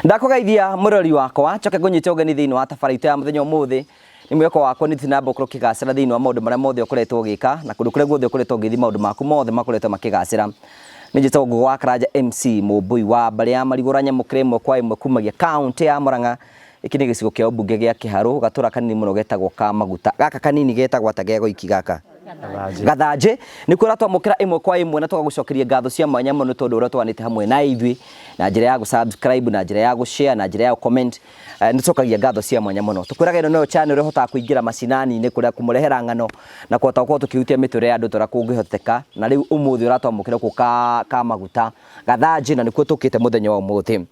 Ndakũgeithia mũrori wakwa, njoke ngũnyite ũgeni thĩinĩ wa tabarĩra itũ ya mũthenya ũmũthĩ. Nĩ mwĩhoko wakwa nĩ na mbere ũkĩgacĩra thĩinĩ wa maũndũ marĩa mothe ũkoretwo ũgĩka na kũndũ kũrĩa guothe ũkoretwo ũgĩthiĩ maũndũ maku mothe makoretwo makĩgacĩra. Nĩ njĩtagwo Ngũgũ wa Karanja MC Mũmbũi wa mbarĩ ya Marigũra nyamũkĩra ĩmwe kwa ĩmwe kumagia kaũntĩ ya Murang'a. Gĩkĩ nĩ gĩcigo kĩa ũmbunge gĩa Kĩharũ, gatũra kanini mũno getagwo ka Maguta. Gaka kanini getagwo atĩa ge goiki gaka? Gathanjĩ. Nĩkuo ũratwamũkĩra ĩmwe kwa ĩmwe na tũgagũcokeria ngatho cia mwanya mũno nĩ tondũ ũrĩa twanĩte hamwe na ithuĩ na njĩra ya gũ-subscribe, na njĩra ya gũ-share, na njĩra ya gũ-comment. Nĩ tũcokagia ngatho cia mwanya mũno. Tũkwĩraga ĩno nĩyo channel ĩhotaga kũingĩra macinani-inĩ kũrĩa kũmũrehera ng'ano na kũhota gũkorwo tũkĩhutia mĩtũrĩre ya andũ ta ũrĩa kũngĩhoteka. Na rĩu ũmũthĩ ũratwamũkĩra gũkũ ka Maguta Gathanjĩ na nĩkuo tũkĩte mũthenya wa ũmũthĩ.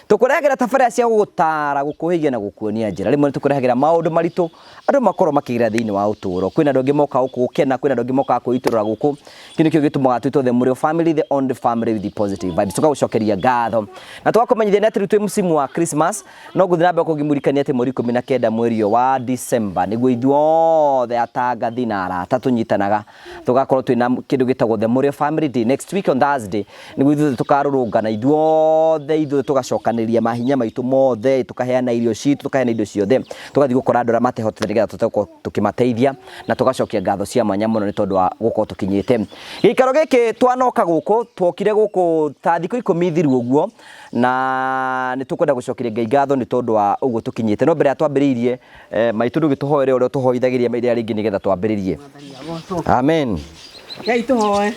Tũkũrehagĩra tabarĩra cia gũgũtaara, gũkũhĩgia na gũkuonia njĩra. Rĩmwe nĩ tũkũrehagĩra maũndũ maritũ andũ makorwo makĩgerera thĩinĩ wa ũtũũro. Kwĩna andũ angĩ mokaga gũkũ gũkena, kwĩna andũ angĩ mokaga kwĩitũrũra gũkũ. Kĩu nĩkĩo gĩtũmaga twĩtwo The Mũrĩo Family, the only family with the positive vibes. Tũgagũcokeria ngatho. Na tũgakũmenyithia nĩ atĩ rĩu twĩ msimu wa Christmas, no ngũthiĩ na mbere kũngĩmũririkania atĩ mweri 19 mweri ũyũ wa December nĩguo ithuothe atangathi na arata tũnyitanaga tũgakorwo twĩna kĩndũ gĩtagwo The Mũrĩo Family Day next week on Thursday nĩguo ithuothe tũkarũrũngana ithuothe ithuothe tũgacokanĩrĩria mahinya maitũ mothe tũkaheana irio citũ tũkaheana indo ciothe tũgathiĩ gũkora andũ arĩa matehotete nĩgetha tũhote gũkorwo tũkĩmateithia na tũgacokia ngatho cia mwanya mũno nĩ tondũ wa gũkorwo tũkinyĩte gĩikaro gĩkĩ. Twanoka gũkũ, twokire gũkũ ta thikũ 10 thiru ũguo, na nĩ tũkwenda gũcokeria Ngai ngatho nĩ tondũ wa ũguo tũkinyĩte. No mbere ya twambĩrĩirie, maitũ, ndũgĩtũhoere ũrĩa ũtũhoithagĩria rĩrĩa rĩngĩ nĩgetha twambĩrĩrie. Amen. Ngai tũhoe.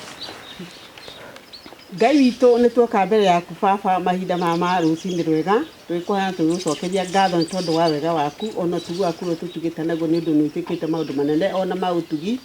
Ngai witũ, nĩ tuoka mbere yaku baba mahinda maya ma rũcinĩ rwega, tũgĩkũhoya na tũgĩgũcokeria ngatho nĩ tondũ wa wega waku ona ũtugi waku ũrĩa ũtũtugĩte naguo, nĩ ũndũ nĩ ũtuĩkĩte maũndũ manene ona ma ũtugi.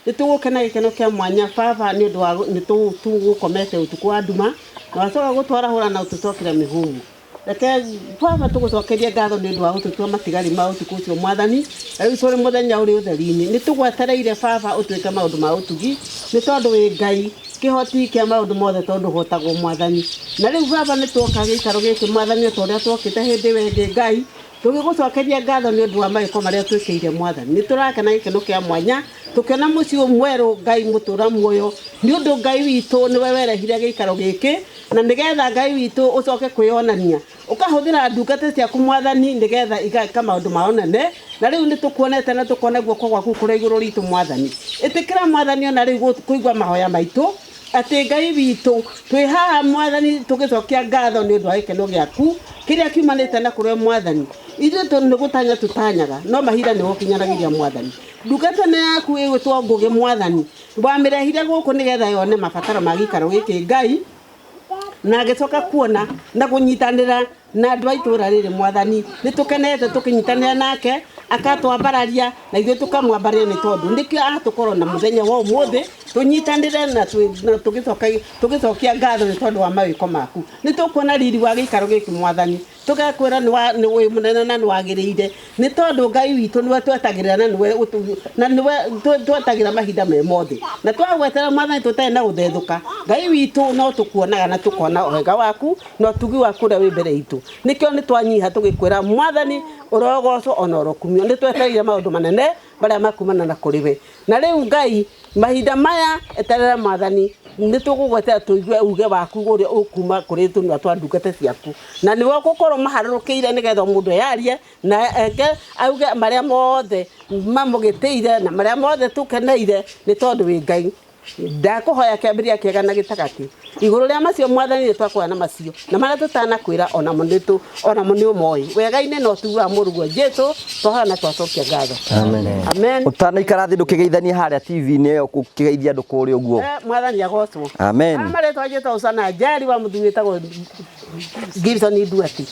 Nĩ tũgũkena gĩkeno kĩa mwanya baba nĩ ũndũ wa nĩ tũgũkomete ũtukũ wa nduma na wacoka gũtwarahũra na ũtũcokera mĩhũmũ. Reke baba tũgũcokerie ngatho nĩ ũndũ wa gũtũtua matigari ma ũtukũ ũcio mwathani, na rĩu tũrĩ mũthenya ũrĩ ũtheri-inĩ. Nĩ tũgwetereire baba ũtwĩke maũndũ ma ũtugi, nĩ tondũ wĩ Ngai kĩhoti kĩa maũndũ mothe tondũ ũhotagwo mwathani. Na rĩu baba nĩ tuoka gĩikaro gĩkĩ mwathani o ta ũrĩa twokĩte hĩndĩ ĩyo ĩngĩ Ngai, tũgĩgũcokeria ngatho nĩ ũndũ wa mawĩko marĩa ũtwĩkĩire mwathani. Nĩ tũrakena gĩkeno kĩa mwanya tũkĩona mũciĩ ũyũ mwerũ Ngai mũtũra muoyo, nĩ ũndũ Ngai witũ nĩwe werehire gĩikaro gĩkĩ, na nĩgetha Ngai witũ ũcoke kwĩyonania ũkahũthĩra ndungata ciaku mwathani nĩgetha igeka maũndũ ma ũnene. Na rĩu nĩ tũkuonete na tũkona guoko gwaku kũrĩ igũrũ ritũ mwathani. Ĩtĩkĩra mwathani ona rĩu kũigua mahoya maitũ, atĩ Ngai witũ twĩ haha mwathani tũgĩcokia ngatho nĩ ũndũ wa gĩkeno gĩaku kĩrĩa kiumanĩte na kũrĩ mwathani. Ithuĩ nĩ gũtanya tũtanyaga, no mahinda nĩ gũkinyanagĩria mwathani. Ndungata ĩno yaku ĩgwĩtwo Ngũgĩ mwathani, wamĩrehire gũkũ nĩgetha yone mabataro ma gĩikaro gĩkĩ Ngai, na agĩcoka kuona na kũnyitanĩra na andũ a itũra rĩrĩ mwathani. Nĩ tũkenete tũkĩnyitanĩra nake, akatwambararia na ithuĩ tũkamwambararia, nĩ tondũ nĩkĩo atũkorwo na mũthenya wa ũmũthĩ tũnyitanĩre na tũgĩcokia ngatho nĩ tondũ wa mawĩko maku. Nĩ tũkuona riri wa gĩikaro gĩkĩ mwathani, tũgakwĩra nĩ wĩ mũnene na nĩ wagĩrĩire, nĩ tondũ Ngai witũ nĩwe twetagĩrĩra na nĩwe twetagĩra mahinda me mothe, na twagwetera mwathani tũtarĩ na gũthethũka. Ngai witũ, no tũkuonaga na tũkona wega waku na ũtugi waku ũrĩa wĩ mbere itũ. Nĩkĩo nĩ twanyiha tũgĩkwĩra mwathani, ũrogocwo ona ũrokumio. Nĩ twetereire maũndũ manene marĩa makumana na kũrĩ we. Na rĩu Ngai, mahinda maya eterera mwathani, nĩ tũgũgwetera tũigue uge waku ũrĩa ũkuma kũrĩ tũnua twa ndungata ciaku, na nĩwe ũgũkorwo maharũrũkĩire nĩgetha mũndũ eyarie na eke auge marĩa mothe mamũgĩtĩire na marĩa mothe tũkeneire, nĩ tondũ wĩ Ngai. Ndakũhoya kĩambĩrĩria kĩega na gĩtagatĩ igũrũ rĩa macio mwathani. Nĩ twakũhoya na macio na marĩa tũtanakwĩra onamo nĩ onamo nĩ ũmoĩ wega-inĩ na ũtugi wa mũrũguo Jesu. Twahoya na twacokia ngatho. Amen. Ũtanaikara thĩ, ndũkĩgeithanie harĩa TV-inĩ ĩyo, ũkĩgeithia andũ kũrĩa ũguo. Mwathani agocwo. Amen. Marĩtwa njĩtwo Usana Njeri wa mũthuri wĩtagwo Gibson Nduati.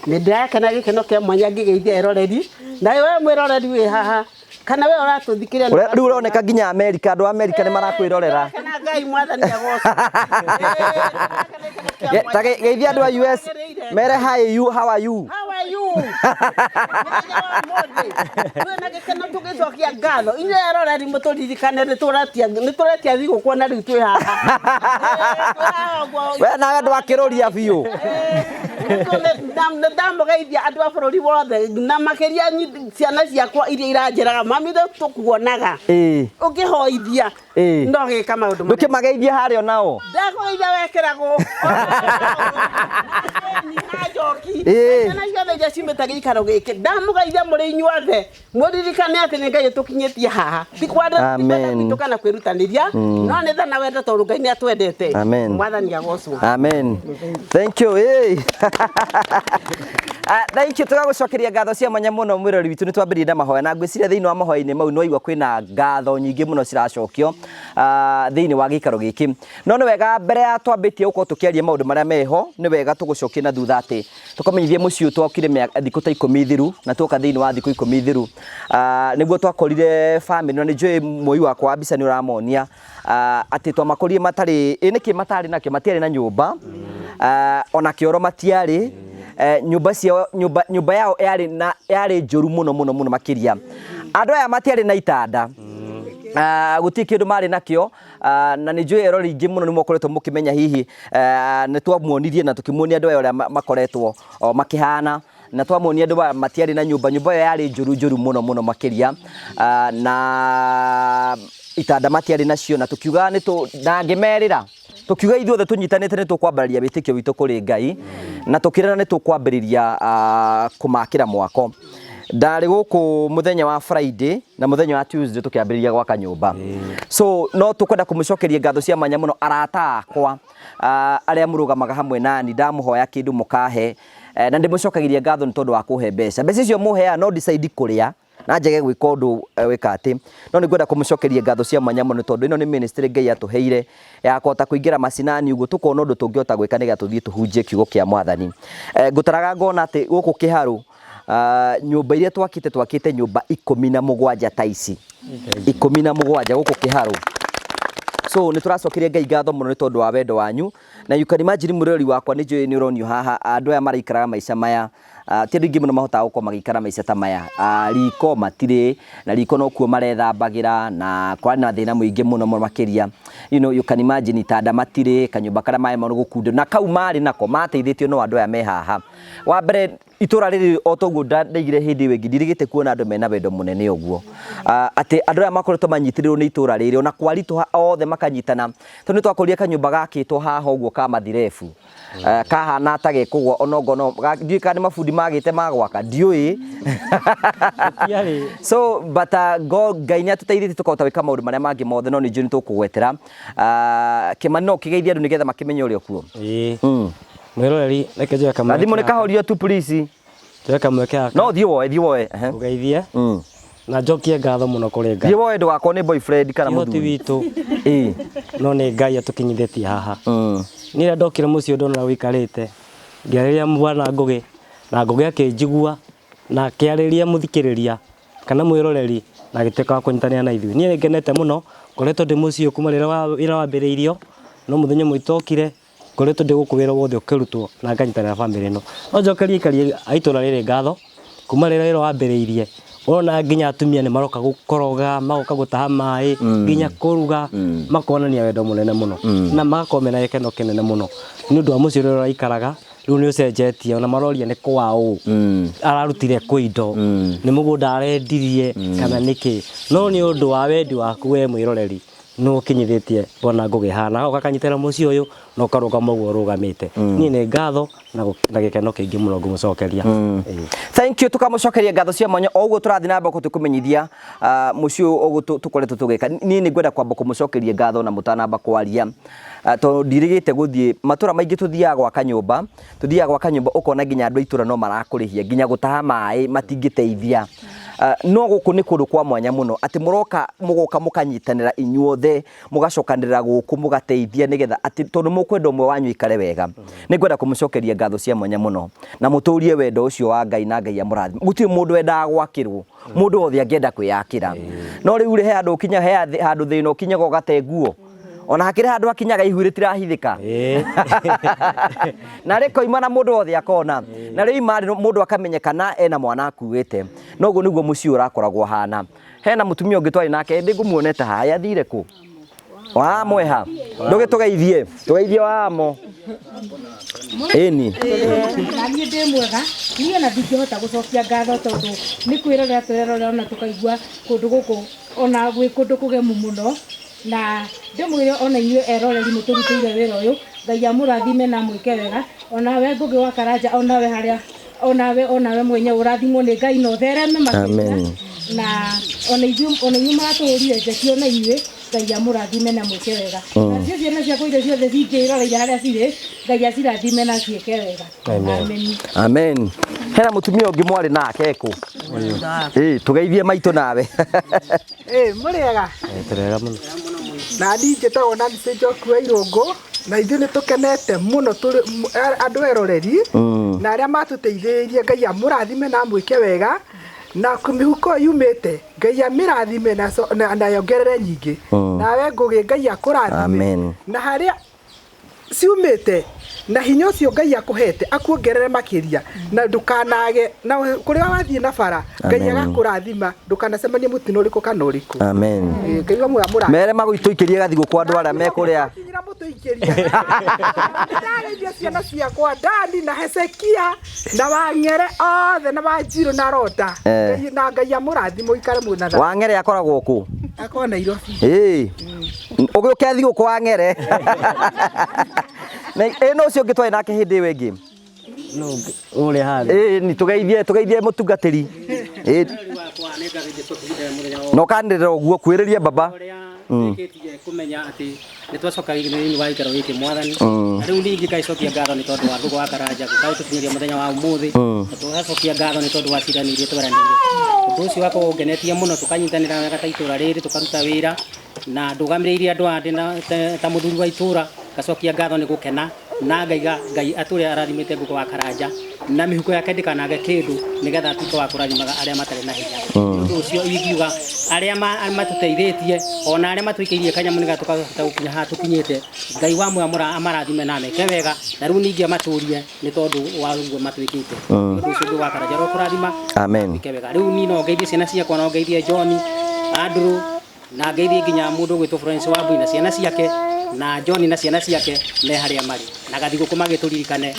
Nĩ ndĩrakena gĩkeno kĩa mwanya ngĩgeithia eroreri, na we mwĩroreri wĩ haha kana we ũratũthikĩrĩria. Rĩu ũroneka nginya Amerika, andũ a Amerika nĩ marakwĩrorera. Kana Ngai mwathani agocwo. Ta geithia andũ a US, mere hi you, how are you? How are you? Mũthenya wa ũmũthĩ twĩna gĩkeno tũgĩcokia ngatho. Inyuĩ eroreri, mũtũririkane, nĩ tũretia thigũkũ na rĩu twĩ haha. Twĩ haha ũguo. We nawe ndwakĩrũria biũ. Nĩ ndamũgeithia andũ a bũrũri wothe, na makĩria ciana ciakwa iria iranjĩraga, "Mami, nĩ tũkuonaga ũkĩhoithia." No gĩka maũndũ manene. Ndũkĩmageithie harĩa onao. Ndakũgeithia wekĩragwo. Na njoki. Ĩĩ. Na ciothe iria ciumĩte gĩikaro gĩkĩ ndamũgeithia mũrĩ inyuothe mũririkane atĩ nĩ Ngai ũtũkinyĩtie haha ti kwenda ti kwenda Amen. gwitũ kana kwĩrutanĩria no nĩ tha na wendo tondũ Ngai nĩ atwendete. Amen. Mwathani agocwo. Amen. Thank you. Hey. Thank you tũgagũcokeria ngatho cia mwanya mũno mwĩrori witũ nĩ twambĩrĩrie na mahoya na ngwĩciria thĩinĩ wa mahoya-inĩ mau nĩ waigua kwĩna ngatho nyingĩ mũno ciracokio thĩinĩ wa gĩikaro gĩkĩ no nĩ wega mbere ya twambĩtie gũkorwo tũkĩaria maũndũ marĩa meho nĩ wega tũgũcokie na thutha atĩ tũkamenyithie mũciĩ ũyũ twokire thikũ ta 10 thiru na tuoka thĩinĩ wa thikũ 10 thiru nĩguo twakorire famĩlĩ na nĩ njũĩ mwoi wakwa wa mbica nĩ ũramonia atĩ twamakorire matarĩ ĩ nĩkĩ matarĩ nakĩo matiarĩ na nyũmba ona kĩoro matiarĩ nyũmba ciao nyũmba yao yarĩ na yarĩ njũru mũno mũno mũno makĩria andũ aya matiarĩ na itanda gũtirĩ kĩndũ marĩ nakĩo na nĩ njũĩ erori aingĩ mũno nĩ mokoretwo mũkĩmenya hihi nĩ twamuonirie na tũkĩmuonia andũ aya ũrĩa makoretwo makĩhana na twamuonia andũ aya matiarĩ na nyũmba nyũmba ĩyo yarĩ njũru njũru mũno mũno makĩria na itanda matiarĩ nacio na tũkiuga nĩ tũ na ngĩmerĩra tũkiuga ithuothe tũnyitanĩte nĩ tũkwambararia wĩtĩkio witũ kũrĩ Ngai na tũkĩrana nĩ tũkwambĩrĩria kũmakĩra mwako ndarĩ gũkũ mũthenya wa Friday na mũthenya wa Tuesday tũkĩambĩrĩria gwaka nyũmba so no tũkwenda kũmũcokeria ngatho cia mwanya mũno arata akwa arĩa mũrũgamaga hamwe nani ndamũhoya kĩndũ mũkahe na ndĩmũcokagĩria ngatho nĩ tondũ wa kũhe mbeca mbeca icio mũheaga no decide kũrĩa na njage gwĩka ũndũ wĩka atĩ no nĩ ngwenda kũmũcokeria ngatho cia mwanya mũno tondũ ĩno nĩ ministry Ngai atũheire ya kũhota kũingĩra macinani ũguo tũkona ũndũ tũngĩhota gwĩka nĩgetha tũthiĩ tũhunjie kiugo kĩa mwathani ngũtaraga ngona atĩ gũkũ Kĩharũ nyũmba iria twakĩte twakĩte nyũmba 17 ta ici 17 gũkũ Kĩharũ so nĩ tũracokeria Ngai ngatho mũno nĩ tondũ wa wendo wanyu na you can imagine mũrori wakwa nĩ njũĩ nĩ ũronio haha andũ aya maraikaraga maica maya ti andũ aingĩ mũno mahotaga gũkorwo magĩikara maica ta maya riko matirĩ na riko nokuo marethambagĩra na kwarĩ na thĩna mũingĩ mũno mũno makĩria you know, you can imagine itanda matirĩ kanyũmba karĩa maĩ ma gũkundwo na kau marĩ nako mateithĩtio no andũ aya me haha wa mbere itũra rĩrĩ o toguo ndaigire hĩndĩ ĩyo ĩngĩ ndirĩgĩte kuona andũ mena wendo mũnene ũguo atĩ andũ aya makoretwo manyitĩrĩrwo nĩ itũra rĩrĩ ona kwaritũha othe makanyitana tondũ nĩ twakorire kanyũmba gakĩtwo haha ũguo ka mathirebu kahana ta gekũgwa onongo no ndiũĩ kana nĩ mabundi magĩte ma gwaka ndiũĩ so but Ngai nĩ atũteithĩtie tũkahota gwĩka maũndũ marĩa mangĩ mothe no nĩ njũĩ nĩ tũkũgwetera Kĩmani no ũkĩgeithie andũ nĩgetha makĩmenye ũrĩa ũkuo Mwĩroreri reke njoe kamweke na thimũ nĩ kahorio tu please njoe kamweke gaka no thiĩ woe thiĩ woe ũgeithie na njokie ngatho mũno kũrĩ Ngai thiĩ woe ndũgakorwo nĩ boyfriend kana Ti ũhoti mũthuri witũ ĩĩ no nĩ Ngai atũkinyithĩtie haha niĩ rĩrĩa ndokire mũciĩ ndona ũikarĩte ngĩarĩria bwana Ngũgĩ na Ngũgĩ akĩnjigua na akĩarĩria mũthikĩrĩria kana mwĩroreri na agĩtuĩka wa kũnyitanĩra na ithuĩ niĩ nĩngenete mũno ngoretwo ndĩ mũciĩ kuma rĩrĩa wĩra wambĩrĩirio no mũthenya ũmwe itokire ngoretwo ndĩ gũkũ wĩra wothe ũkĩrutwo na nganyitanĩra bamĩrĩ ĩno no njokerie aikari a itũra rĩrĩ ngatho kuma rĩrĩa wĩra wambĩrĩirie ũrona nginya atumia nĩ maroka gũkoroga magoka gũtaha maĩ nginya kũruga makonania wendo mũnene mũno na magakorwo mena gĩkeno kĩnene mũno nĩ ũndũ wa mũciĩ ũrĩa ũraikaraga rĩu nĩ ũcenjetie ona maroria nĩ kwa ũ ararutire kũ indo nĩ mũgũnda arendirie kana nĩkĩ no nĩ ũndũ wa wendi waku we mwĩroreri nĩ ũkinyithĩtie bwana Ngũgĩ haha na agoka akanyitĩra mũciĩ ũyũ na ũkarũgama ũguo ũrũgamĩte niĩ nĩ ngatho na gĩkeno kĩingĩ mũno ngũmũcokeria Thank you tukamũcokeria ngatho cia mwanya o ũguo tũrathiĩ na mbere tũkũmenyithia mũciĩ ũyũ ũguo tũkoretwo tũgĩka niĩ nĩ ngwenda kwamba kũmũcokeria ngatho na mũtanamba kwaria tondũ ndirĩgĩte gũthiĩ matũra maingĩ tũthiaga gwaka nyũmba tũthiaga gwaka nyũmba ũkona nginya andũ a itũra no marakũrĩhia nginya gũtaha maĩ matingĩteithia no gũkũ nĩ kũndũ kwa mwanya mũno atĩ mũroka mũgoka mũkanyitanĩra inyuothe mũgacokanĩrĩra gũkũ mũgateithia nĩgetha atĩ tondũ mũkwenda ũmwe wanyu aikare wega nĩ ngwenda kũmũcokeria ngatho cia mwanya mũno na mũtũrie wendo ũcio wa Ngai na Ngai amũrathime gũtirĩ mũndũ wendaga gwakĩrwo mũndũ wothe angĩenda kwĩyakĩra no rĩu rĩ he handũ ũkinya he handũ thĩna ũkinyaga ũgate nguo ona hakĩrĩ handũ hakinyaga ihu rĩtirahithĩka na rĩkoima na mũndũ wothe akona na rĩoima mũndũ akamenya kana ena mwana akuĩte no ũguo nĩguo mũciĩ ũrakoragwo hana hena mũtumia ũngĩ twarĩ nake ndĩ ngũmuonete haha yathire kũ wamweha ndũgĩtũgeithie tũgeithie wamo ĩni na niĩ ndĩ mwega niĩ ona ndingĩhota gũcokia ngatho tondũ nĩ kwĩrorera tũrerorera ona tũkaigua kũndũ gũkũ ona gwĩ kũndũ kũgemu mũno na ndĩmwĩre ona inyuĩ eroreri mũtũrutĩire wĩra ũyũ Ngai amũrathime na amwĩke wega. Onawe Ngũgĩ wa Karanja, onawe harĩa, onawe mwenyewe ũrathimwo nĩ Ngai na ũthereme makĩria. Amen. Na ona inyuĩ maratũhũrire njeki, ona inyuĩ Ngai amũrathime na mwĩke wega. Nacio ciana ciakwa iria ciothe cingĩroreire harĩa cirĩ, Ngai acirathime na ciĩke wega. Amen. Amen. Hena mutumia ũngĩ mwarĩ nake kũ? Ĩ, tũgeithie maitũ nawe. Ĩ, mũrĩega? Tũrega mũno. Na niĩ njĩtagwo Nancy Njoku wa Irũngũ, na ithuĩ nĩ tũkenete mũno tũrĩ andũ eroreri na arĩa matũteithĩrĩirie. Ngai amũrathime na amwĩke wega, na mĩhuko ĩyo yumĩte Ngai amĩrathime na yongerere nyingĩ. Nawe Ngũgĩ, Ngai akũrathime. Amen. Na harĩa ciumĩte na hinya ũcio Ngai akũhete akuongerere makĩria, na ndũkanage na kũrĩa wathiĩ na bara Ngai Amen. agakũrathima, ndũkanacemanie mũtino ũrĩkũ kana ũrĩkũ. Amen. Ĩ, Ngai wa muoyo. Mere magũitũikĩrie gathigũkũ andũ arĩa me kũrĩa. Kinyĩra mũtũikĩria. Ndarĩria ciana ciakwa Dani na Hezekia na Wang'ere othe na Wanjirũ na Rota. Eh. Na Ngai amũrathime ũikare muona tha. Wang'ere akoragwo kũ? Akorwo Nairobi. Ĩ. Ũgĩũke thigũkũ Wang'ere. Na ĩ no ũcio ũngĩ twarĩ nake hĩndĩ ĩyo ĩngĩ. Ũrĩa harĩa. Ĩ ni tũgeithie mũtungatĩri. Ĩ na ũkanĩrĩra ũguo kwĩrĩria baba. Ndĩkĩtie kũmenya atĩ nĩ twacoka thĩinĩ wa gĩikaro gĩkĩ mwathani, na rĩu ningĩ ngacokia ngatho nĩ tondũ wa Ngũgũ wa Karanja gũka gũtũkinyĩria mũthenya wa ũmũthĩ, na tũgacokia ngatho nĩ tondũ wa cirani iria tweranĩire. Ũndũ ũcio wakorwo ũngenetie mũno, tũkanyitanĩra wega ta itũra rĩrĩ, tũkaruta wĩra na ndũgamĩrĩire andũ aya ndĩ ta mũthuri wa itũra, ngacokia ngatho nĩ gũkena na ngaiga Ngai atũre arathimĩte Ngũgũ wa Karanja na mĩhuko yake ndĩkanage kĩndũ, nĩgetha atuĩke wa kũrathimaga arĩa matarĩ na hinya. Ũndũ ũcio ingiuga arĩa matũteithĩtie ona arĩa matũikĩirie kanyamũ nĩgetha tũkahota gũkinya haha tũkinyĩte, Ngai wa muoyo amarathime na ameke wega, na rĩu ningĩ amatũrie nĩ tondũ wa ũguo matwĩkĩte. Ũndũ ũcio Ngũgũ wa Karanja ũrokũrathima. Amen. Wĩke wega. Rĩu niĩ no ngeithie ciana ciakwa, no ngeithie John, Andrew, na ngeithie nginya mũndũ ũgwĩtwo Florence Wambui na ciana ciake, na John na ciana ciake me harĩa marĩ, na gathigũkũ magĩtũririkane.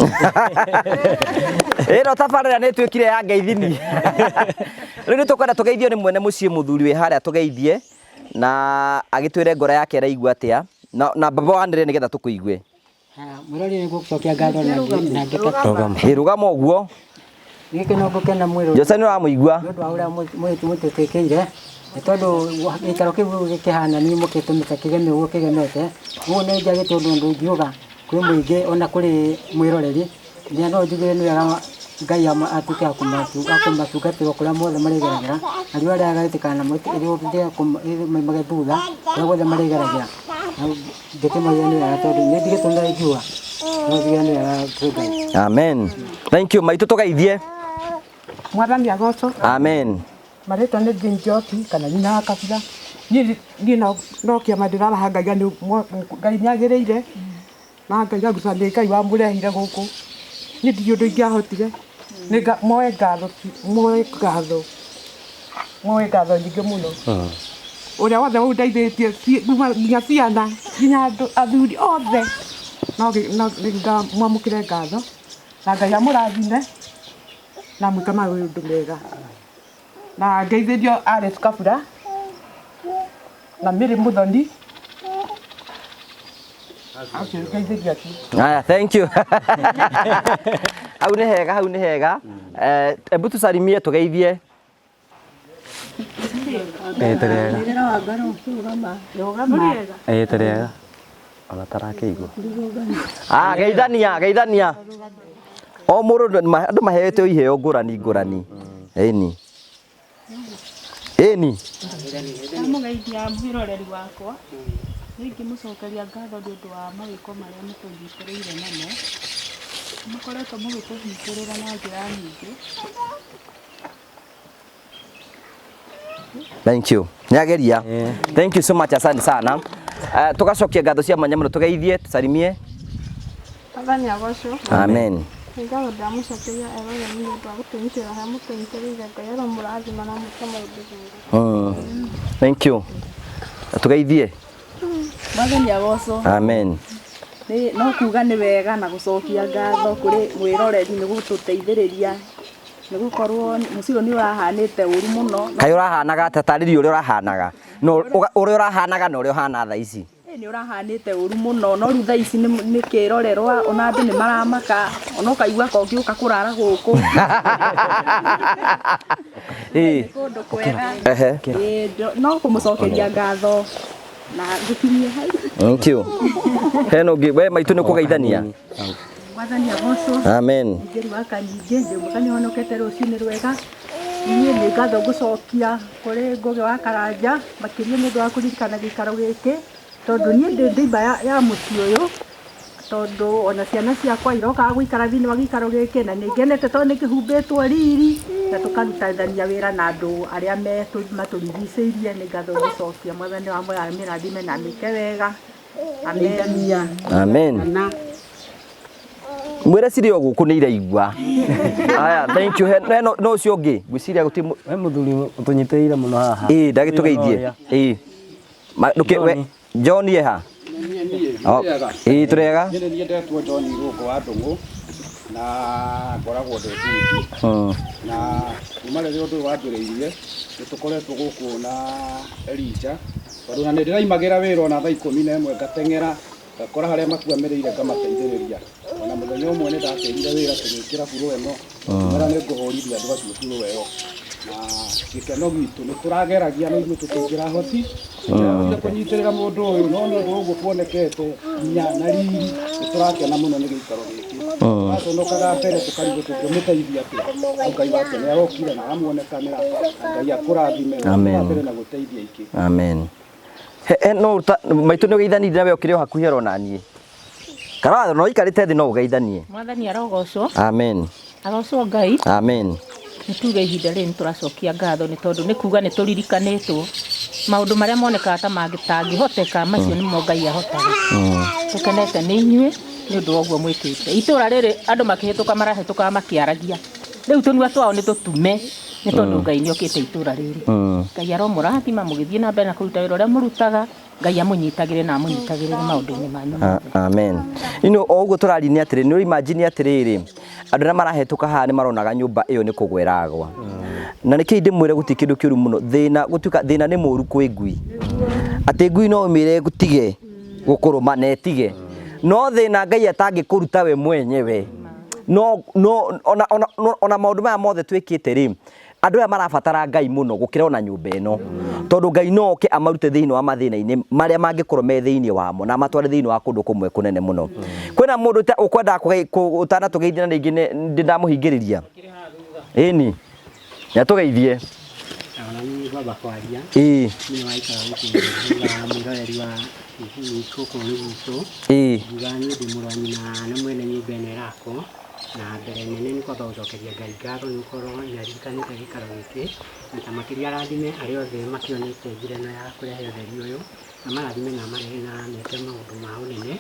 Ĩno tabarĩra nĩ ĩtuĩkire ya ngeithini. Rĩu nĩ tũkwenda tũgeithio nĩ mwene mũciĩ mũthuri wĩ harĩa, tũgeithie na agĩtwĩre ngoro yake ĩraigua atĩa, na baba wanĩrĩre nĩgetha tũkũigue. Mwĩrori nĩ gũcokia ngatho na ngĩta. Ĩ, rũgama ũguo. Gĩkĩ no ngũkena mwĩrori. Jose nĩ ũramũigua? Nĩ ũndũ wa ũrĩa mũtũtĩkĩire, nĩ tondũ gĩikaro kĩu gĩkĩhana niĩ mũkĩtũmĩte kĩgeme ũguo kĩgemete, ũguo nĩ njagĩte ũndũ ingiuga kwĩ mũingĩ ona kũrĩ mwĩroreri, nĩ no njuge nĩ wega Ngai atuĩke wa kũmatungatĩra kũrĩa mothe marĩgeragĩra, na riũa rĩaga rĩtikanamoimage thutha kũrĩa guothe marĩgeragĩra. Ngĩkĩmaiga nĩ wega tondũ nĩ ndigĩtwo nĩ ingiuga, no njuge nĩ wega kwĩ Ngai. Amen. Thank you. Maitũ tũgeithie. Mwathani agocwo. Amen. Marĩtwa nĩ Jane Njoki kana nyina wa Kabira. Niĩ no kĩama ndĩraraha ngaiga nĩ Ngai nĩ agĩrĩire, na ngaiga guca nĩ Ngai wamũrehire gũkũ. Niĩ ndirĩ ũndũ ingĩahotire. Moe ngatho, moe ngatho, moe ngatho nyingĩ mũno. Ũrĩa wothe ũndeithĩtie, nginya ciana, nginya andũ athuri othe, no mwamũkĩre ngatho, na Ngai amũrathime, na amwĩke maũndũ mega. Na ngeithĩrio Alice Kabura, na Mary Muthoni. Acio ngeithĩrio acio. Haya, thank you. Hau nĩ hega, hau nĩ hega. Ebu tũcarimie tũgeithie. Ĩ, tũrĩega. Ĩ, tũrĩega. Ona tarakĩigua. Ah, geithania, geithania. O mũndũ andũ maheete iheo ngũrani ngũrani. Ĩni. Ĩni. Ndamũgeithia mwĩroreri wakwa. Nĩingĩmũcokeria ngatho nĩ ũndũ wa mawĩko marĩa mũtũnyitĩrĩire namo. Mũkoretwo mũgĩtũnyitĩrĩra na njĩra nyingĩ. Thank you. Nĩageria. Thank you so much, asante sana. Tugacokia ngatho cia mwanya mũno, tũgeithie, tũcarimie. Mwathani agocwo. Amen. Nĩ ngatho ndĩramũcokeria eroreri nĩ ũndũ wa gũtũnyitĩrĩra harĩa mũtũnyitĩrĩire. Ngai aromũrathima na amwĩke maũndũ mega. Thank you. Tũgeithie. Mwathani agocwo. Amen. No kuga nĩ wega na gũcokia ngatho kũrĩ mwĩroreri nĩ gũtũteithĩrĩria, nĩ gũkorwo mũciĩ ũyũ nĩ ũrahanĩte ũru mũno. Kaĩ ũrahanaga atĩa? Tarĩria ũrĩa ũrahanaga. No ũrĩa ũrahanaga na ũrĩa ũhana thaa ici. Ĩ, nĩ ũrahanĩte ũru mũno no rĩu thaa ici nĩ kĩrorerwa ona andũ nĩ maramaka ona ũkaigua ka ũngĩũka kũrara gũkũ. Ĩĩ. Kũndũ kwega. Ehe. Ĩ, no kũmũcokeria ngatho na ngũkinyie hau. Thank you. Hena ũngĩ we maitũ nĩ kũgeithania. Mwathani agocwo. Amen. Ngeri wa kanyingĩ ndĩ mwega nĩ honokete rũcinĩ rwega. Niĩ nĩ ngatho ngũcokia kũrĩ Ngũgĩ wa Karanja makĩria nĩ ũndũ wa kũririkana gĩikaro gĩkĩ tondũ niĩ ndĩ ndĩimba ya mũciĩ ũyũ tondũ ona ciana ciakwa irokaga gũikara thĩinĩ wa gĩikaro gĩkĩ na nĩ ngenete tondũ nĩ kĩhumbĩtwo riri na tũkarutithania wĩra na andũ arĩa matũrigicĩirie. Nĩ ngatho ngũcokia. Mwathani wa muoyo amĩrathime na amĩke wega. Amen. Amen. Mwĩre cirĩ o gũkũ nĩ iraigua. Aya, thank you. He no ũcio ũngĩ ngwĩciria gũtirĩ we mũthuri ũtũnyitĩrĩire mũno haha. Ĩĩ, ndagĩtũgeithie. Ĩĩ. We John ye ha? Ĩĩ, tũrega. Niĩ nĩ niĩ ndetwo John Irũngũ wa Ndũng'ũ na ngoragwo ndĩ bundi. Na kuma rĩrĩa ũndũ ũyũ wambĩrĩirie nĩ tũkoretwo gũkũ na Elijah tondũ na nĩ ndĩraimagĩra wĩra ona thaa 11 ngateng'era ngakora harĩa makuamĩrĩire ngamateithĩrĩria. Ona mũthenya ũmwe nĩ ndatĩrire wĩra tũgĩkĩra buro ĩno ngĩmera nĩ ngũhũrithia andũ acio buro ĩyo. Na gĩkeno gitũ nĩ tũrageragia na ithuĩ tũtingĩrahoti kũnyitĩrĩra mũndũ ũyũ no nĩ ũndũ ũguo kuonekete hinya na riri nĩ tũrakena mũno nĩ gĩikaro gĩkĩ. Twaconokaga mbere tũkarigwo tũngĩmũteithia atĩa no Ngai wake nĩ arokire na amuonekanĩra na Ngai akũrathime na Amen. mbere na gũteithia ingĩ. Amen. He no maitũ nĩ ũgeithanirie nawe ũkĩrĩ o hakuhĩ oro naniĩ. Kana no ikarĩte thĩ no ũgeithanie. Mwathani arogocwo. Amen. Agocwo Ngai. Amen. Nĩ tuge ihinda rĩrĩ nĩ tũracokia ngatho nĩ tondũ nĩ kuga nĩ tũririkanĩtwo maũndũ marĩa monekaga ta mangĩtangĩhoteka macio nĩmo Ngai ahotaga. Tũkenete nĩ inyuĩ nĩ ũndũ wa ũguo mwĩkĩte. Itũra rĩrĩ andũ makĩhĩtũka marahĩtũkaga makĩaragia. Rĩu tũnua twao nĩ tũtume nĩ tondũ Ngai nĩ okĩte itũra rĩrĩ. Ngai aromũrathima mũgĩthiĩ na mbere na kũruta wĩra ũrĩa mũrutaga. Ngai amũnyitagĩre na amũnyitagĩrĩre maũndũ-inĩ manyu. Amen. Ino o ũguo tũraria nĩ atĩrĩ, nĩ imagine atĩrĩrĩ, andũ arĩa marahĩtũka haha nĩ maronaga nyũmba ĩyo nĩ kũgwa ĩragwa. Na nĩkĩ ndĩmwĩre gũtirĩ kĩndũ kĩũru mũno, thĩna gũtuĩka thĩna nĩ mũũru kwĩ ngui. Atĩ ngui no ũmĩre ĩgũtige gũkũrũma na ĩtige. No thĩna Ngai atangĩkũruta we mwenyewe. No no ona ona ona maũndũ maya mothe twĩkĩte rĩ, andũ aya marabatara Ngai mũno gũkĩra ona nyũmba ĩno tondũ Ngai no oke amarute thĩinĩ wa mathĩna-inĩ marĩa mangĩkorwo me thĩinĩ wamo na amatware thĩinĩ wa kũndũ kũmwe kũnene mũno. Kwĩna mũndũ ũkwenda ũtanatũgeithia na rĩngĩ ndĩ ndamũhingĩrĩria? Ĩni, nĩ atũgeithie. Ona niĩ ngwamba kwaria. Ĩĩ. Niĩ wa gĩikaro gĩkĩ na mwĩroreri wa gũkũ nĩ gwitũ. Ĩĩ. Ngiuga niĩ ndĩ mũrũ wa nyina na mwene nyũmba ĩno ĩrakwo. Na mbere nene nĩ kwamba gũcokeria Ngai ngatho nĩ gũkorwo nĩ aririkanĩte gĩikaro gĩkĩ na ta makĩria arathime arĩa othe makĩonete njĩra ĩno ya kũrehe ũtheri ũyũ na marathime na marehe na meke maũndũ ma ũnene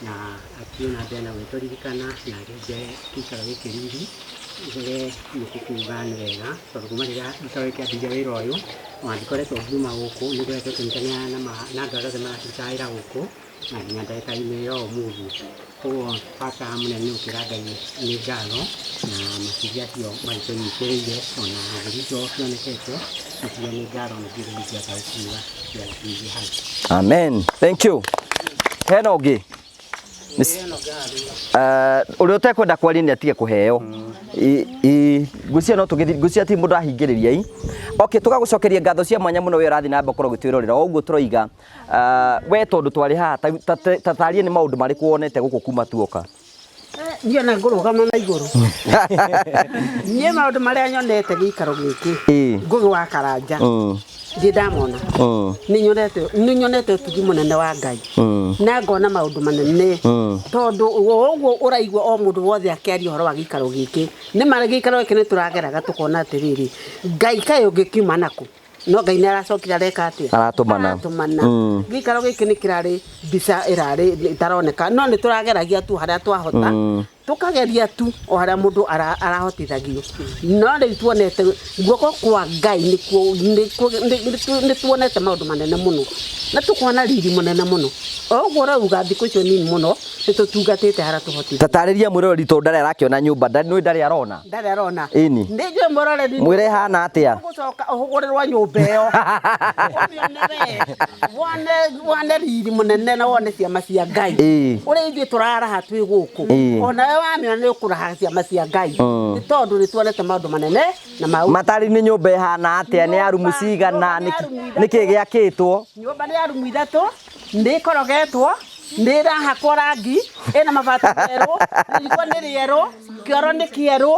na athiĩ na mbere na gwĩtũririkana na akĩhe gĩikaro gĩkĩ riri mbere nĩ tũkiuga nĩ wega tondũ kuma rĩrĩa gĩikaro gĩkĩ kĩambĩrĩirie wĩra ũyũ ona ndikoretwo ngiuma gũkũ nĩ ngoretwo ngĩnyitanĩra na andũ arĩa othe marakĩruta wĩra gũkũ na nginya ndagĩka-inĩ ya ũmũthĩ. Koguo bata mũnene nĩ gũkĩra Ngai nĩ ngatho na makĩria acio magĩtũnyitĩrĩire ona ũtheri ũcio ũkĩonekete makĩria nĩ ngatho na ndirĩ ingĩhota gũkiuga nyingĩ hau. Amen. Thank you. Hena ũngĩ? Ũrĩa ũtekwenda kwaria nĩ atige kũheo. Ngwĩciria no tũgĩthiĩ, ngwĩciria ti mũndũ ahingĩrĩria i. Okay, tũgagũcokeria ngatho cia mwanya mũno we ũrathiĩ na mbere gũkorwo ũgĩtwĩrorera. O ũguo tũroiga, we tondũ twarĩ haha, ta tarie nĩ maũndũ marĩkũ wonete gũkũ kuma tuoka? Niĩ ona ngũrũgama na igũrũ. Niĩ maũndũ marĩa nyonete gĩikaro gĩkĩ, Ngũgĩ wa Karanja, ndirĩ ndamona. Nĩ nyonete ũtugi mũnene wa Ngai. Na ngona maũndũ manene. Tondũ ũguo ũraigua o mũndũ wothe akĩaria ũhoro wa gĩikaro gĩkĩ. Nĩ ma gĩikaro gĩkĩ nĩ tũrageraga tũkona atĩrĩrĩ, Ngai kaĩ ũngĩkiuma nakũ? No Ngai nĩ aracokire areka atĩa? Aratũmana. Aratũmana. Gĩikaro gĩkĩ nĩ kĩrarĩ mbica ĩrarĩ ĩtaroneka no nĩ tũrageragia tu harĩa twahota. Tũkageria tu o harĩa mũndũ arahotithagio. No rĩu tuonete guoko kwa Ngai nĩkuo nĩ tuonete maũndũ manene mũno na tũkona riri mũnene mũno. O ũguo ũrauga thikũ icio nini mũno nĩ tũtungatĩte harĩa tũhotithĩtio. Ta tarĩria mwĩroreri tondũ ndarĩ arakĩona nyũmba, nĩ ndarĩ arona. Ndarĩ arona. Ĩni. Nĩ njũĩ mwĩroreri. Mwĩre ĩhana atĩa. Ũgũcoka ũhũgũrĩrwo nyũmba ĩyo. Ũmĩone we. Wone wone riri mũnene na wone ciama cia Ngai. Ĩĩ. Ũrĩa ithuĩ tũraraha twĩ gũkũ. Ĩĩ. Ona we wamĩona nĩ ũkũraha ciama cia Ngai. Nĩ tondũ nĩ tuonete maũndũ manene na ma Matarĩ nĩ nyũmba ĩhana atĩa, nĩ ya rumu cigana, nĩkĩ gĩakĩtwo. Nyũmba nĩ ya rumu ithatũ, nĩ ĩkorogetwo, nĩ ĩrahakwo rangi, ĩna mabati merũ, riko nĩ rĩerũ, kĩoro nĩ kĩerũ,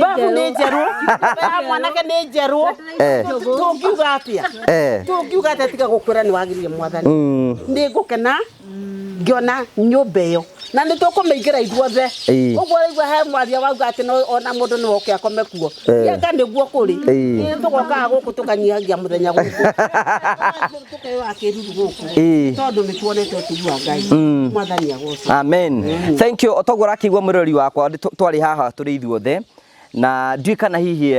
babu nĩ njerũ, nyũmba ya mwanake nĩ njerũ. Tũngiuga atĩa? Tũngiuga atĩa tiga gũkwĩra nĩ wagĩrĩire Mwathani? Nĩ ngũkena ngĩona nyũmba ĩyo na nĩ tũkũmĩingĩra ithuothe. Ũguo ũraigua he mwaria wauga atĩ no ona mũndũ no oke akome kuo. Anga nĩguo kũrĩ. Nĩ tũgokaga gũkũ tũkanyihagia mũthenya gũkũ. Tũkeyoa kĩruru gũkũ. Tondũ nĩ tuonete ũtugi wa Ngai. Mwathani agocwo. Amen. Thank you. Otoguo ũrakĩigua mwĩroreri wakwa twarĩ haha tũrĩ ithuothe na ndiũĩ kana hihi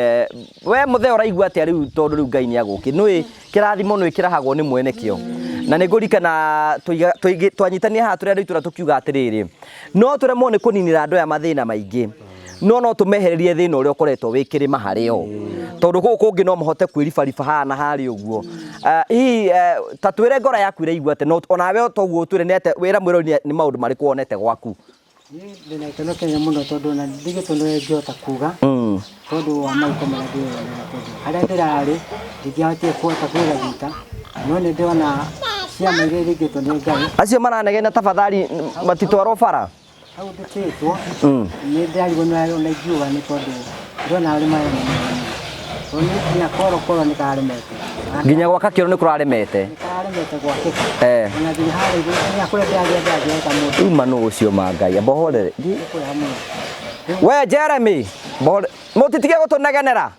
we mũthee ũraigua atĩa rĩu tondũ rĩu Ngai nĩ agũkĩ nĩũĩ kĩrathimo nĩũĩ kĩrahagwo nĩ mwene kĩo na nĩ ngũririkana twanyitania haha tũrĩ andũ itũra tũkiuga atĩrĩrĩ no tũremwo nĩ kũninĩra andũ aya mathĩna maingĩ no no tũmehererie thĩna ũrĩa ũkoretwo wĩ kĩrĩma harĩ o tondũ gũkũ kũngĩ no mahote kwĩribariba haha na harĩa ũguo. Hihi ta twĩre ngoro yaku ĩraigua atĩa no onawe toguo ũtwĩre nĩ atĩa wĩra mwĩrori nĩ maũndũ marĩkũ wonete gwaku. Niĩ ndĩna gĩkeno kĩnene mũno tondũ ona ndigĩtwo nĩ ũrĩa ingĩhota kuga tondũ wa maũndũ marĩa ndĩreyonera tondũ harĩa ndĩrarĩ ndingĩahotire kũhota kwĩragita no nĩ ndĩrona ciama iria iringĩtwo nĩ Ngai. Acio maranegena tafadhali matitwarwo bara. Hau ndutĩtwo nĩ ndĩrarigwo nĩ ũrĩa ona ingiuga nĩ tondũ ndĩrona arĩ marĩa manene tondũ nĩ nginya korokoro nĩ kararemete. Nginya gwaka kĩoro nĩ kũraremete. Nĩ kararemete gwakĩka. Ona nginya harĩa igũrũ nginya kũrĩa ndĩrathiĩ ndĩrathiĩ ta mũndũ. Uma nũ ũcio ma Ngai amba ũhorere. Nĩ kũraiha mũno. We Jeremy, mũtitige gũtũnegenera.